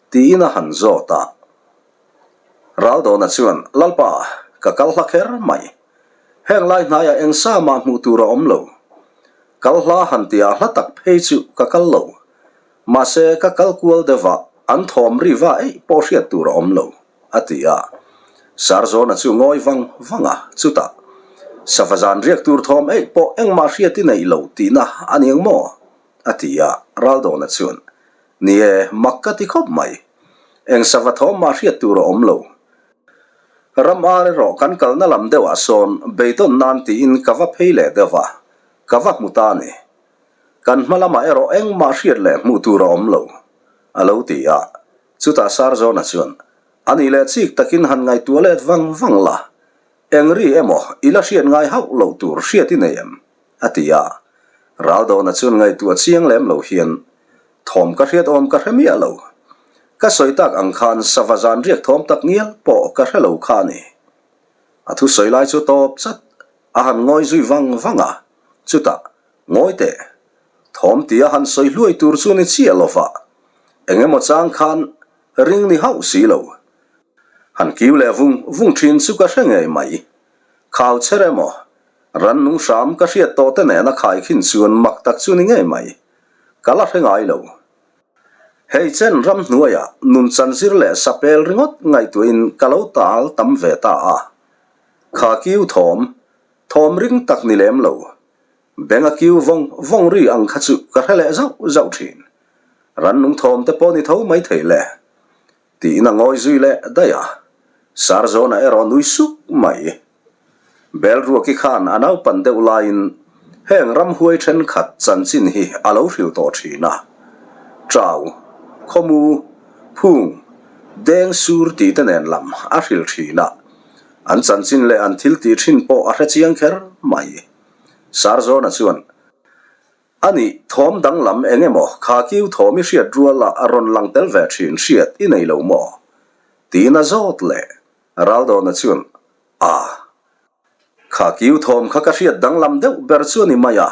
A: tiin a han zawt a. Raldawna chuan, Lalpa, ka kal hla kher mai. Heng lai hnaiah eng sa mah hmuh tur a awm lo. Kal hla han tihah hla tak phei chu ka kal lo. Mahse, ka kal kual deuh a, an thawm ri va eih pawh hriat tur a awm lo, a ti a. Sarzawna chu ngawi vang vang a, chutah, Sava zan riak tur thawm eih pawh engmah hriat i neih lo tihna a ni ang maw? a ti a. Raldawna chuan, Ni e, mak ka ti khawp mai. Eng sava thawm mah hriat tur a awm lo. Ram ar erawh kan kalna lam deuhah sawn beidawn nan tiin ka va phei leh deuh va, ka va hmu ta a ni. Kan hma lamah erawh engmah hriat leh hmuh tur a awm lo, a lo ti a. Chutah Sarzawna chuan, A nih leh chik takin han ngaihtuah let vang vang la, eng ri emaw i la hriat ngai hauh loh tur hriat i nei em? A ti a. Raldawna chuan ngaihtuah chiang lem lo hian, Thawm ka hriat awm ka hre miah lo. Ka sawi tak ang khan sava zan riak thawm tak ngial pawh ka hre lo kha a ni. A thusawi lai chu tawp chat a han ngawi zui vang vang a, chutah, Ngawi teh, thawm tia han sawi hluai tur chu ni chiah lo va, eng emaw chang khan ring ni hauh si lo. Han kiu leh vung vung thin chu ka hre ngei mai. Khau cher emaw, rannung hram ka hriat tawh te nena khaikhin chuan mak tak chu ni ngei mai. Ka la hre ngai lo. Hei chen ramhnuaiah nun chanzir leh sapel ringawt ngaihtuahin ka lo tal tam ve ta a. Kha kiu thawm, thawm ring tak ni lem lo. Benga kiu vawng vawng ri ang kha chu ka hre leh zauh zauh thin. Rannung thawm te pawh ni tho mai thei le. Tiin a ngawi zui leh daih a. Sarzawna erawh nui suk mai. Belruaki khan a naupan deuh laiin heng ramhuai thenkhat chanchin hi a lo hrilh tawh thin a. Chau, khawmu, phung, deng sur tih te nen lam a hrilh thin a. An chanchin leh an thil tih thin pawh a hre chiang kher mai. Sarzawna chuan, A nih, thawm danglam eng emaw kha kiu thawm i hriat ruala a rawn lang tel ve thin hriat i nei lo maw? Tiin a zawt leh. Raldawna chuan, A, kha kiu thawm kha ka hriat danglam deuh ber chu a ni mai a,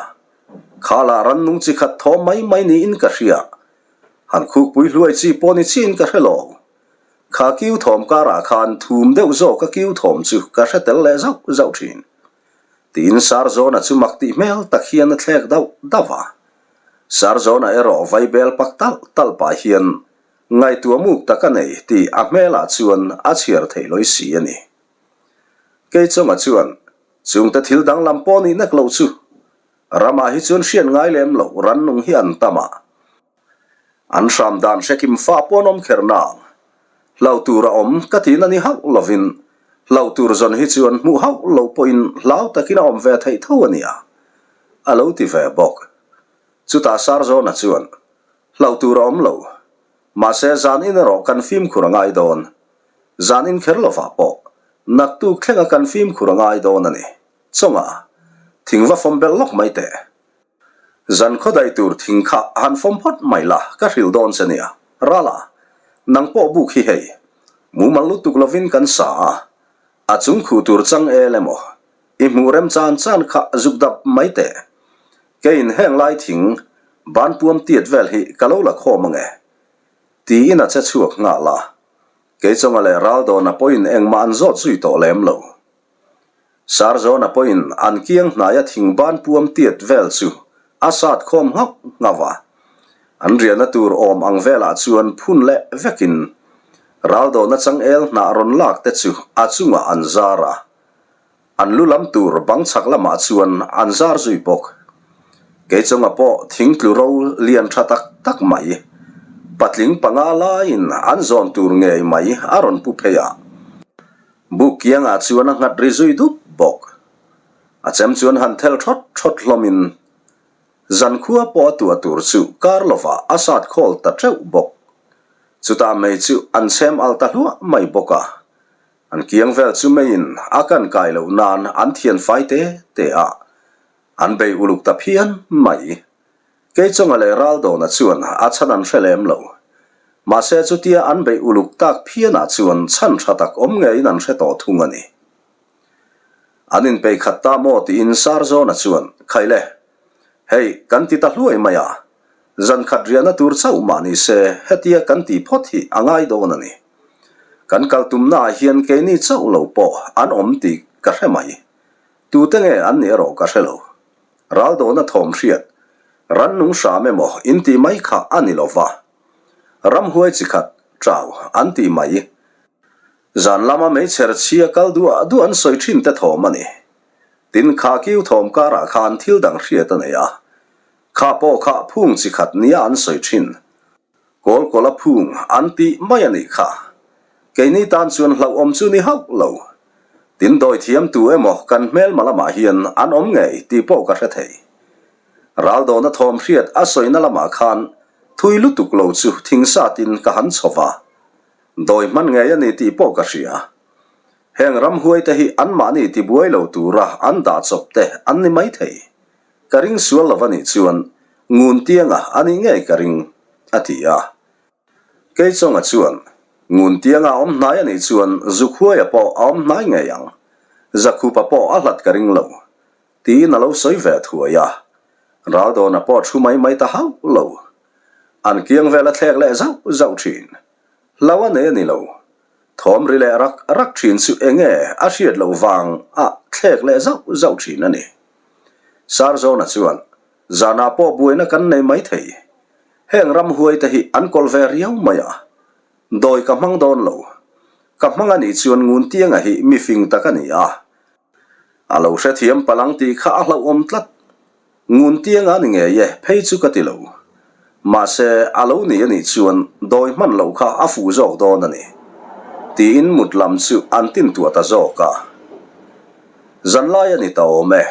A: kha lah rannung chi khat thawm mai mai niin ka hria. Han khukpui hluai chi pawh ni chiin ka hre lo. Kha kiu thawm karah khan thum deuh zawk a kiu thawm chu ka hre tel leh zauh zauh thin. Tiin Sarzawna chu mak tih hmel tak hian a thlek dauh dauh a. Sarzawna erawh vaibel pak talh talh pah hian ngaihtuah muk tak a nei tih a hmelah chuan a chhiar theih lawi si a ni. Keichawnga chuan chungte thil danglam pawh nih nek loh chu ramah hi chuan hriat ngai lem loh rannung hi an tam a. An hram dan hre kim fa pawh an awm kher nang. Hlauh tur a awm ka tihna ni hauh lovin hlauh tur zawn hi chuan hmuh hauh lo pawhin hlau takin a awm ve theih tho a nia, a lo ti ve bawk. Chutah Sarzawna chuan, Hlauh tur a awm lo. Mahse zan in erawh kan fimkhur a ngai dawn. Zan in kher lovah pawh naktuk thlenga kan fimkhur a ngai dawn a ni. Chawnga, thing va fawm belh lawk mai teh. Zan khaw daih tur thing kha han fawm phawt mai la, ka hrilh dawn che nia. Rala, nang pawh buk hi hei. Mumal lutuk lovin kan sa a, a chung khuh tur chang el emaw, i hmuh rem chan chan kha zuk dap mai teh. Keiin heng lai thing ban puam tiat vel hi ka lo la khawm ange. Tiin a che chhuak nghal a. Keichawnga leh Raldawna pawhin engmah an zawt zui tawh lem lo. Sarzawna pawhin an kiang hnaia thing ban puam tiat vel chu a sat khawm nghauh nghauh a. An riahna tur awm ang velah chuan phun leh vekin raldawhna changel hnah rawn lak te chu a chungah an zar a. An lu lam tur bang chhak lamah chuan an zar zui bawk. Keichawnga pawh thing tlu ro lian tha tak tak mai, patling panga laiin an zawn tur ngei mai a rawn pu phei a. Buk kiangah chuan a nghat ri zui dup bawk. A chem chuan han thel thawt thawt hlawmin zankhua pawh a tuah tur chu kar lovah a sat khawl ta teuh bawk. Chutah mei chu an chhem al ta hluah mai bawk a. An kiang vel chu meiin a kan kai loh nan an thian fai te te a. An bei uluk ta phian mai. Keichawnga leh Raldawna chuan a chhan an hre lem lo. Mahse chutia an beih uluk tak phianah chuan chhan tha tak awm ngeiin an hre tawh thung a ni. An inpeih khat ta maw tiin Sarzawna chuan, Khai le, hei kan ti ta hluai mai a, zan khat riahna tur chauh mah ni se hetia kan ti phawt hi a ngai dawn a ni. Kan kal tumnaah hian keini chauh lo pawh an awm tih ka hre mai. Tute nge an nih erawh ka hre lo. Raldawna thawm hriat, rannung hram emaw in tih mai kha a ni lo va. Ramhuai chi khat, chau, an tih mai. Zan lama meichher chhia kal duah duah an sawi thin te thawm a ni. Tin, kha kiu thawm karah khan thil dang hriat a nei a. Kha pawh kha phung chi khat nia an sawi thin. Kawl kawla phung an tih mai a nih kha. Keini tan chuan hlauhawm chu ni hauh lo. Tin dawi thiam tu emaw kan hmelma lamah hian an awm ngei tih pawh ka hre thei. Raldawna thawm hriat a sawina lamah khan thui lutuk lo chu thing satin ka han chho va. Dawi hman ngei a ni tih pawh ka hria. Heng ramhuaite hi anmahni tibuai lo tura an dah chawp te an ni maithei. Ka ring sual lo a nih chuan ngun tianga a nih ngei ka ring, a ti a. Keichawnga chuan, Ngun tianga a awm hnai a nih chuan Zukhuaia pawh a awm hnai ngei ang, Zakhupa pawh a hlat ka ring lo, tiin a lo sawi ve thuai a. Raldawna pawh thu mai mai ta hauh lo. An kiang vel a thlek leh zauh zauh thin. Hlau a nei a ni lo. Thawm ri leh rak rak thin chu enge a hriat loh vang a thlek leh zauh zauh thin a ni. Sarzawna chuan, Zanah pawh buaina kan nei mai thei. Heng ramhuai te hi an kawlh ve riau mai a. Dawi ka hmang dawn lo. Ka hmang a nih chuan Nguntianga hi mi fing tak a ni a. A lo hrethiam palang tih kha a hlauhawm tlat. Nguntianga a ni ngei e, phei chu ka ti lo. Mahse, a lo ni a nih chuan dawi hman loh kha a fuh zawk dawn a ni. Tiin mut lam chu an tintuah ta zawk a. Zanlai a ni ta awm e.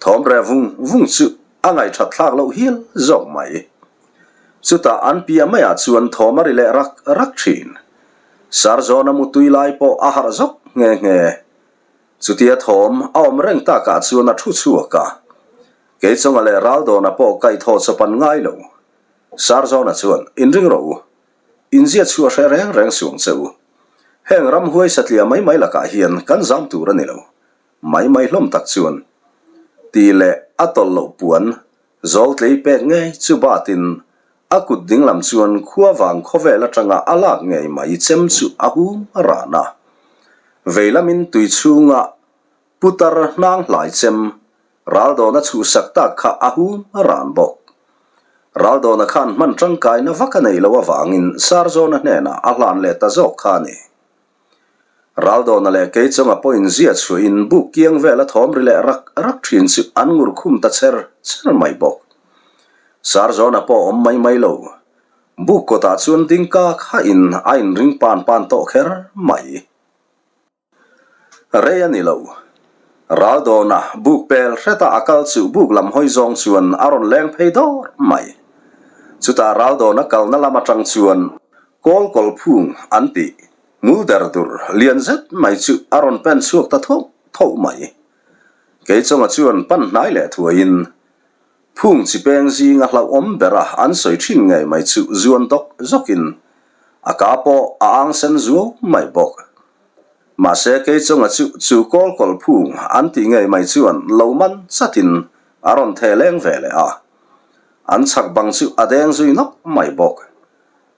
A: Thawm reh vung vung chu a ngaihthat thlak loh hial zawk mai. Chutah an piah maiah chuan thawm a ri leh rak rak thin. Sarzawna mutui lai pawh a harh zawk nghe nghe. Chutia thawm a awm reng takah chuan a thu chhuak a. Keichawnga leh Raldawna pawh kaihthawh chawp an ngai lo. Sarzawna chuan, Inring rawh u. Inzia chhuah hreh reng reng suang che u. Heng ramhuai satliah mai mai lakah hian kan zam tur a ni lo. Mai mai hlawm tak chuan tih leh a tawlh loh puan zawl tlei pek ngei chu batin a kut dinglam chuan khua vang khawvel atanga a lak ngei mai chem chu a hum a ran a. Veilamin tui chhunga. Putar hnang hlai chem Raldawna chhuhsak tak kha a hum ran bawk. Raldawna khan hman tangkaina vak a neih loh avangin Sarzawna hnenah a hlan leh ta zawk kha a ni. Raldawna leh Keichawnga pawhin zia chhuahin buk kiang vela thawm ri leh rak rak thin chu an ngur khum ta cher cher mai bawk. Sarzawna pawh awm mai mai lo. Buk kawtah chuan ding kak hahin a inring pan pan tawh kher mai. Rei a ni lo. Raldawna buk pel hreta a kal chu buk lam hawi zawng chuan a rawn leng phei dawr mai. Chutah Raldawna kalna lam atang chuan kawl kawl phung an tih hmul der dur lian zet mai chu a rawn pen chhuak ta tho tho mai. Keichawnga chuan pan hnai leh thuaiin Phung chi peng zinga hlauhawm bera an sawi thin ngei mai chu zuan dawk zawkin a ka pawh a ang sen zuau mai bawk. Mahse Keichawnga chu chu kawl kawl phung an tih ngei mai chuan lo man chatin a rawn theh leng ve leh a. An chhak bang chu a deng zui nawk mai bawk.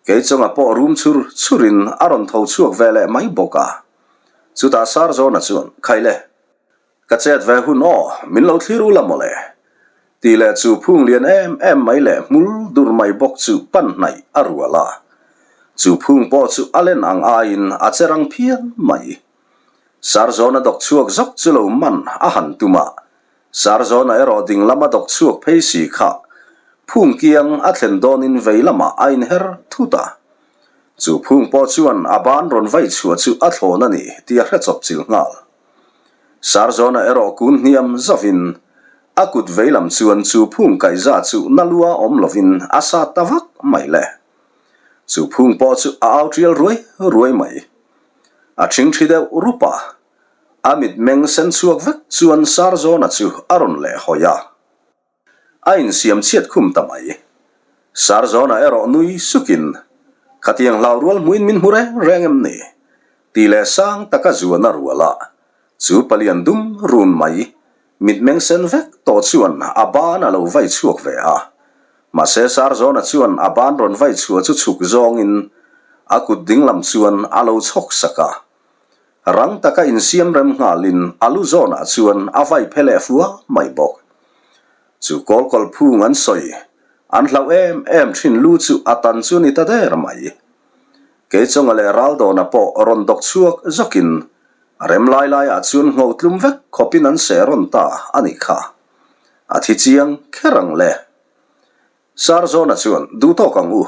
A: Keichawnga pawh rum chhur chhurin a rawn tho chhuak ve leh mai bawk a. Chutah Sarzawna chuan, Khaile! Ka chet ve hun aw, min lo thlir ula mawle. Tih leh chu phung lian em em mai leh hmul dur mai bawk chu pan hnaih a rual a. Chu phung pawh chu a len ang aiin a che rang phian mai. Sarzawna dawk chhuak zawk chu lo man a han tum a, Sarzawna erawh ding lama dawk chhuak phei si kha phung kiang a thlen dawnin vei lamah a inher thut a. Chu phung pawh chuan a ban rawn vai chhuah chu a thlawn a ni tih a hre chawp chil nghal. Sarzawna erawh kun hniam zavin a kut veilam chuan chu phung kaihza chu na lua awm lovin a sat ta vak mai le. Chu phung pawh chu a au tial ruai ruai mai. A thingthi deuh rup a, a mitmeng sen chhuak vek chuan Sarzawna chu a rawn lehhawi a. A insiam chhiat khum ta mai. Sarzawna erawh nui sukin, Khatiang hlau rual hmuin min hmu reng reng em ni? Tih leh sang taka zuan a rual a, chu palian dum run mai, mitmeng sen vek tawh chuan a ban a lo vai chhuak ve a. Mahse Sarzawna chuan a ban rawn vai chhuah chu chhuk zawngin a kut dinglam chuan a lo chhawk sak a. Rang taka insiam rem nghalin a lu zawnah chuan a vai phe leh fua mai bawk. Chu kawl kawl phung an sawi, an hlauh em em thin lu chu a tan chu ni ta der mai. Keichawnga leh Raldawna pawh rawn dawk chhuak zawkin a rem lai laiah chuan ngho tlum vek khawpin an seh rawn ta a nih kha. A thi chiang kher ang le. Sarzawna chuan, Duh tawk ang u.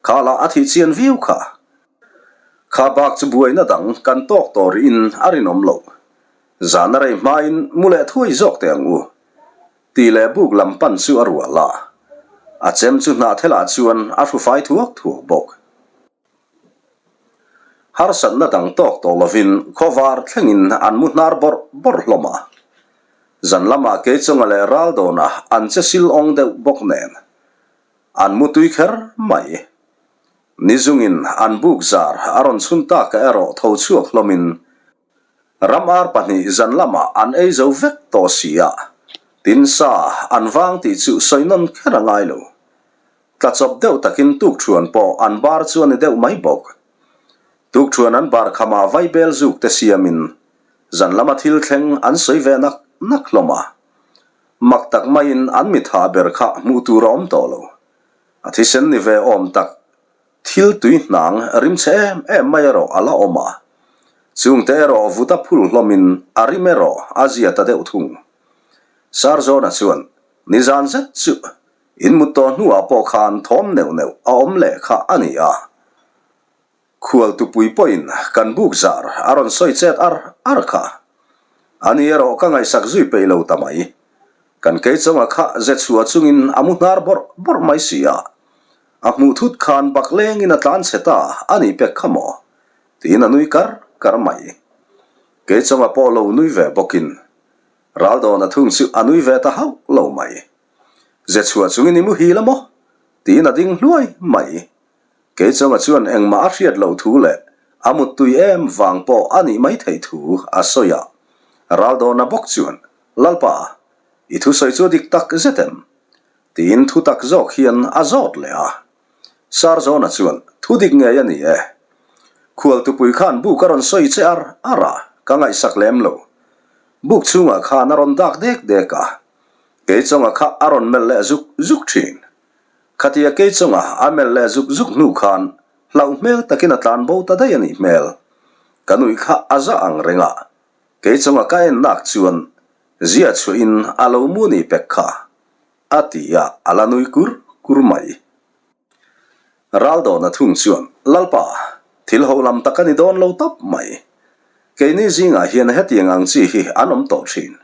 A: Kha lah a thih chian viau kha. Kha bak chu buaina dang kan tawk tawh rihin a rinawm loh. Zan a rei hmain mu leh thuai zawk teh ang u. Tih leh buk lam pan chu a rual a. A chem chu hnahthelah chuan a hru fai thuak thuak bawk. Harsatna dang tawk tawh lovin khawvar thlengin an mu hnar bawrh bawrh hlawm a. Zan lamah Keichawnga leh Raldawna an che sil awng deuh bawk nen an mu tui kher mai. Ni zungin an buk zar a rawn chhun taka erawh tho chhuak hlawmin ram ar pahnih zan lamah an ei zo vek tawh si a, tin sa an vang tih chu sawi nawn kher a ngai lo. Tla chawp deuh takin tukṭhuan pawh an bar chu a ni deuh mai bawk. Tukṭhuan an bar khamah vaibel zuk te siamin zan lama thil thleng an sawi ve nak nak hlawm a. Mak tak maiin an mitha ber kha hmuh tur a awm tawh lo. A thisen ni ve awm tak thil tui hnang rim chhe em em mai erawh a la awm a. Chungte erawh vut a phul hlawmin a rim erawh a zia ta deuh thung. Sarzawna chuan nizan zet chu In mut tawh hnuah pawh khan thawm neuh neuh a awm leh kha a ni a. Khual tupui pawhin kan buk zar a rawn sawi chet ar ar kha. A ni erawh ka ngaihsak zui peih lo ta mai. Kan keichawnga kha ze chhuah chungin a mu hnar bawrh bawrh mai si a. A hmuh thut khan bak lengin a tlan chhe ta a nih pek kha maw? Tiin a nui kar kar mai. Keichawnga pawh lo nui ve bawkin Raldawna thung chu a nui ve ta hauh lo mai. Ze chhuah chungin i muhil a maw? tiin a ding hluai mai. Keichawnga chuan engmah a hriat loh thu leh a muttui em vang pawh a nih mai theih thu a sawi a. Raldawna bawk chuan, Lalpa, i thusawi chu a dik tak zet em? tiin thu tak zawk hian a zawt leh a. Sarzawna chuan, Thu dik ngei a ni e. Khualtupui khan buk a rawn sawi che ar ar a, ka ngaihsak lem lo. Buk chhungah khan a rawn dak dek dek a, Keichawnga kha a rawn melh leh zuk zuk thin. Khatia Keichawnga a melh leh zuk zuk hnu khan hlauh hmel takin a tlan bo ta daih a nih hmel. Ka nuih kha a za ang reng a, Keichawnga ka en nak chuan zia chhuahin a lo mu ni pek kha a ti a, a la nui kur kur mai. Raldawna thung chuan, Lalpa, thil ho lam tak a ni dawn lo tawp mai. Keini zingah hian hetiang ang chi hi an awm tawh thin.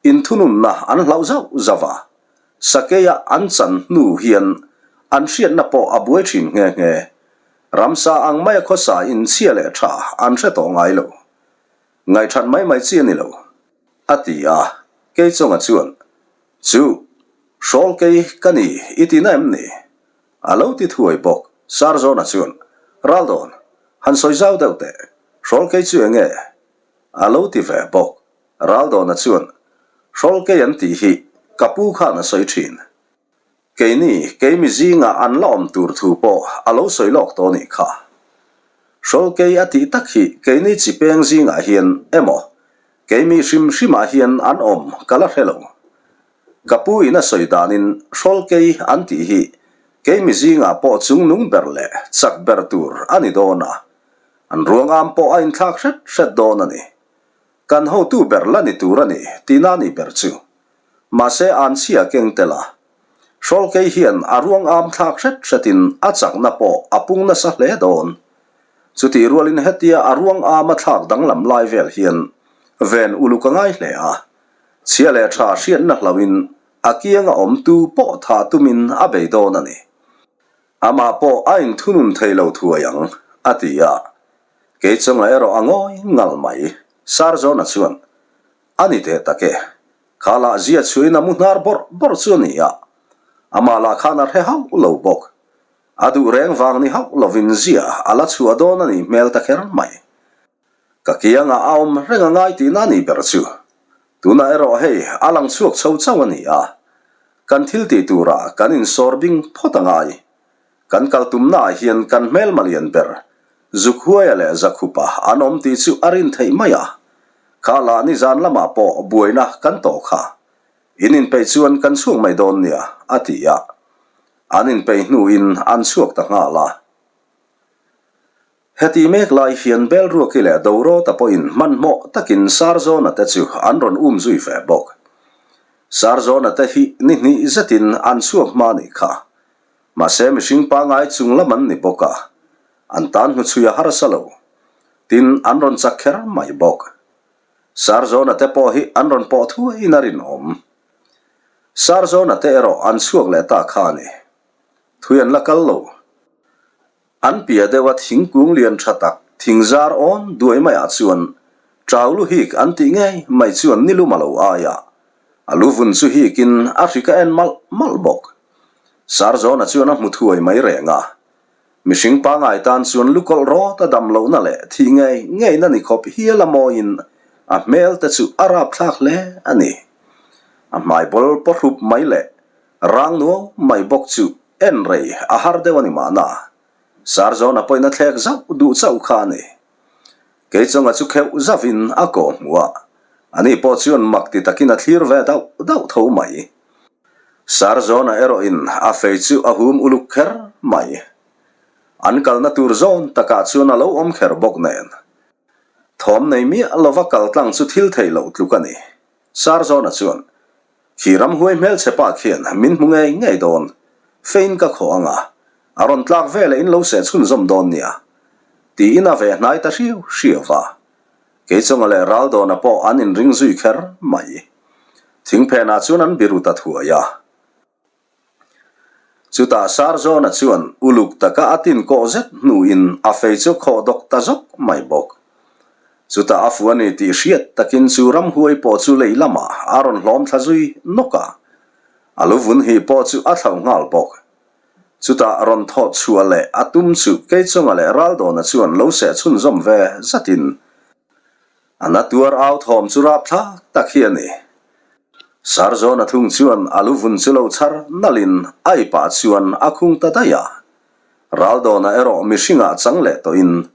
A: Inthununna an hlauh zauh zauh a, sakeia an chan hnu hian an hriatna pawh a buai thin nghe nghe. Ramsa ang maia khawsa inchhia leh tha an hre tawh ngai lo. Ngaihthat mai mai chi a ni lo, a ti a. Keichawnga chuan, Chu, hrawl kei ka ni i ti na em ni? A lo ti thuai bawk. Sarzawna chuan, Raldawn, han sawi zau deuh teh, hrawl kei chu eng nge? A lo ti ve bawk. Raldawna chuan, Hrawl kei an tih hi ka pu khan a sawi thin. Keini, keimi zingah an la awm tur thu pawh a lo sawi lawk tawh nih kha. Hrawlkei a tih tak hi keini chi peng zingah hian emaw, keimi hrim hrimah hian an awm ka la hre lo. Ka pu in a sawi danin hrawlkei an tih hi keimi zingah pawh chungnung ber leh chak ber tur a ni dawn a, an ruangam pawh a inthlak hret hret dawn a ni. Kan hotu ber la ni tur a ni tihna ni ber chu. Mahse anchhia keng tel a. Hrawlkei hian a ruang am thlak hret hretin a chakna pawh a pung nasa hle dawn. Chutih rualin hetia a ruang am a thlak danglam lai vel hian ven uluk a ngai hle a. Chhia leh tha hriatna hlauhin a kianga awmtu pawh thah tumin a bei dawn a ni. Amah pawh a inthunun thei lo thuai ang, a ti a. Keichunga erawh a ngawi ngal mai. Sarzawna chuan A ni teh tak e. Kha lah zia chhuain a mu hnar bawrh bawrh chu a ni a. Amah lah khan a hre hauh lo bawk. A duh reng vang ni hauh lovin zia a la chhuah dawn a nih hmel ta kher mai. Ka kiangah a awm reng a ngai tihna a nih ber chu. Tunah erawh hei a lang chhuak chho chauh a ni a. Kan thil tih turah kan insawr bing phawt a ngai. Kan kal tumnaah hian kan hmelma lian ber Zukhuaia leh Zakhupa an awm tih chu a rin theih mai a. Kha lah nizan lamah pawh buaina kan tawh kha. In inpeih chuan kan chhuak mai dawn nia, a ti a. An inpeih hnuin an chhuak ta nghal a. Heti mek lai hian Belruaki leh Dorawta pawhin hmanhmawh takin Sarzawna te chu an rawn um zui ve bawk. Sarzawna te hi ni hnih zetin an chhuak hma nih kha. Mahse mihring pangai chung lam an ni bawk a, an tan hnuchhui a harsa lo. Tin, an rawn chak kher mai bawk. Sarzawna te pawh hi an rawn pawh thuaiin a rinawm. Sarzawna te erawh an chhuak leh ta kha a ni. Thui an la kal lo. An piah deuha thingkung lian tha tak thing zar awn duai maiah chuan Chau lu hik an tih ngei mai chuan ni lum a lo ai a, a lu vun chu hikin a hrik a en malh malh bawk. Sarzawna chuan a hmu thuai mai reng a, mihring pangai tan chuan lu kawlh rawt a dam lohna leh thih ngei ngeina ni khawp hial a mawiin a hmel te chu a rapthlak hle a ni. A hmai bawl pawhrup mai leh rang nuau mai bawk chu En rei a har deuh a ni mahna. Sarzawna pawhin a thlek zauh duh chauh kha a ni. Keichawnga chu kheuh zauhin a kawh hmu a, ani pawh chuan mak ti takin a thlir ve dauh dauh tho mai. Sarzawna erawhin a fei chu a hum uluk kher mai. An kalna tur zawn takah chuan a lo awm kher bawk nen. Thawm nei miah lova kal tlang chu thil theih loh tluk a ni. Sarzawna chuan Khi ramhuai hmelchhe pa khian min hmu ngei ngei dawn. Fein ka khawh ang a, a rawn tlak veleh in lo seh chhunzawm dawn nia. Tiin a ve hnai ta hriau hriau va. Keichawnga leh Raldawna pawh an inring zui kher mai. Thingphenah chuan an biru ta thuai a. Chutah Sarzawna chuan uluk taka a tin kawh zet hnuin a fei chu khawh dawk ta zawk mai bawk. Chutah a fu a ni tih hriat takin chu ramhuai pawh chu lei lamah a rawn hlawm thla zui nawk a, a lu vun hi pawh chu a thlauh nghal bawk. Chutah rawn thawh chhuah leh a tum chu Keichawnga leh Raldawna chuan lo seh chhunzawm ve zatin A na tuar au thawm chu rapthlak tak hi a ni. Sarzawna thung chuan a lu vun chu lo chhar nalhin a ipah chuan a khung ta daih a. Raldawna erawh mihringah chang leh tawhin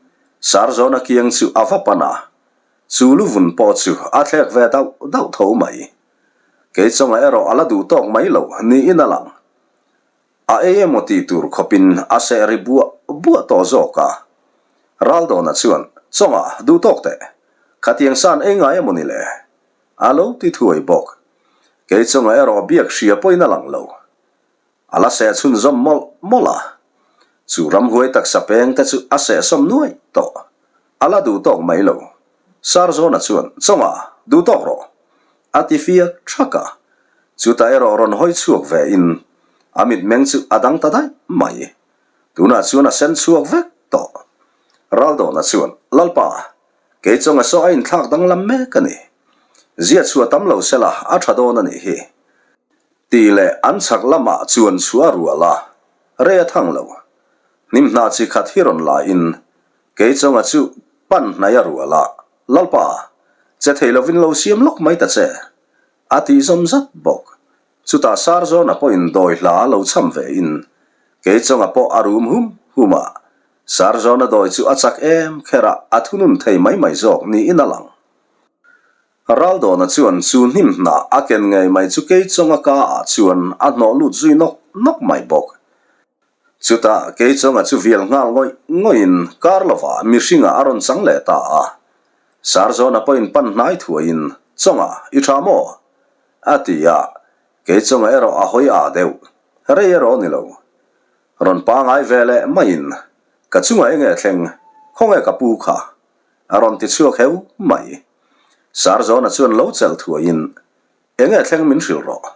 A: Sarzawna kiang chu a va pan a. Chu luvun pawh chu a thlek ve dauh dauh tho mai. Kei chunga erawh a la duh tawk mai lo niin a lang. A ei emaw tih tur khawpin a seh ri buah buah tawh zawk a. Raldawna chuan, Chawnga, duh tawk teh. Khatiang san ei ngai emaw ni le? A lo ti thuai bawk. Kei chunga erawh biak hria pawhin a lang lo. A la seh chhunzawm mawlh mawlh a. Chu ramhuai taksa peng te chu a seh sawm nuai tawh. A la duh tawk mai lo. Sarzawna chuan, Chawnga, duh tawk rawh! A ti fiak thak a. Chutah erawh rawn hawi chhuak ve in a mitmeng chu a dang ta daih mai. Tunah chuan a sen chhuak vek tawh. Raldawna chuan, Lalpa, kei chawnga saw a inthlak danglam mek a ni. Zia chhuah tam lo sela a tha dawn a nih hi. Tih leh an chhak lamah chuan chhuah a rual a, rei a thang lo. Hnim hna chi khat hi rawn la in kei chawnga chu pan hnai a rual a, Lalpa, che thei lovin lo siam lawk mai ta che, a tih zawm zat bawk. Chutah Sarzawna pawhin dawi hla lo cham ve in kei chawnga pawh a rum hum hum a, Sarzawna dawi chu a chak em kher a, a thunun thei mai mai zawk niin a lang. Raldawna chuan chu hnim hnah a ken ngei mai chu kei chawnga ka ah chuan a hnawh lut zui nawk nawk mai bawk. Chutah kei chawnga chu vial nghal ngawih ngawihin kar lovah mihringah a rawn chang leh ta a. Sarzawna pawhin pan hnai thuaiin, Chawnga, i tha maw? a ti a, kei chawnga erawh a hawi aa deuh. Rei erawh ni lo. Rawn pangai ve leh maiin, Ka chungah enge thleng, khawnge ka pu kha? a rawn ti chhuak heu mai. Sarzawna chuan lo chelh thuaiin, Enge thleng min hrilh rawh?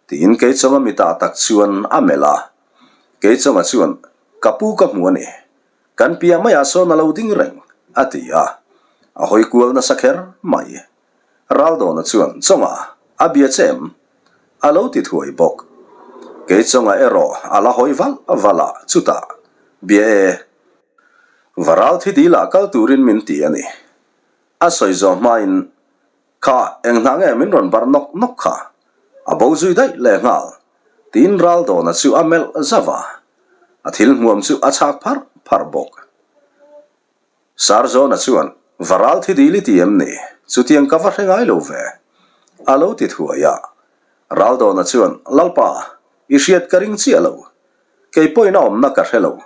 A: tiin Keichawnga mitah tak chuan a melh a. Keichawnga chuan, Ka pu ka hmu a ni. Kan piah maiah sawn a lo ding reng, a ti a. A hawi kual nasa kher mai. Raldawna chuan, Chawnga, a bia che em? A lo ti thuai bawk. Keichawnga erawh a la hawi valh valh a, chutah, Bia e. Varal thi dilah kal turin min ti a ni. A sawi zawh hmain Kha, eng hna nge min rawn bar nawk nawk kha? A bo zui daih leh nghal. Tiin Raldawna chu a melh zauh a, a thil hmuam chu a chhak pharh pharh bawk. Sarzawna chuan, Va ral thi dil i ti em ni? Chutiang ka va hre ngai lo ve. A lo ti thuai a. Raldawna chuan, Lalpa, i hriat ka ring chiah lo. Kei pawhin a awmna ka hre lo.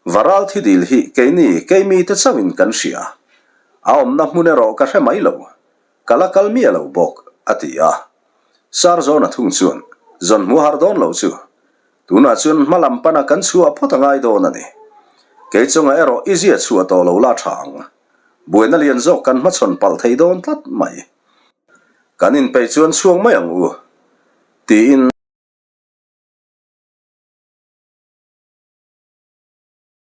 A: Varal thi dil hi keini keimi te chauhin kan hria. A awmna hmun erawh ka hre mai lo. Ka la kal miah lo bawk, a ti a. Sarzawna thung chuan, Zawn hmu har dawn lo chu. Tunah chuan hma lam pana kan chhuah phawt a ngai dawn a ni. Kei chungah erawh i zia chhuah tawh lo la tha ang. Buaina lian zawk kan hmachhawn palh thei dawn tlat mai. Kan inpeih chuan chhuak mai ang u, tiin.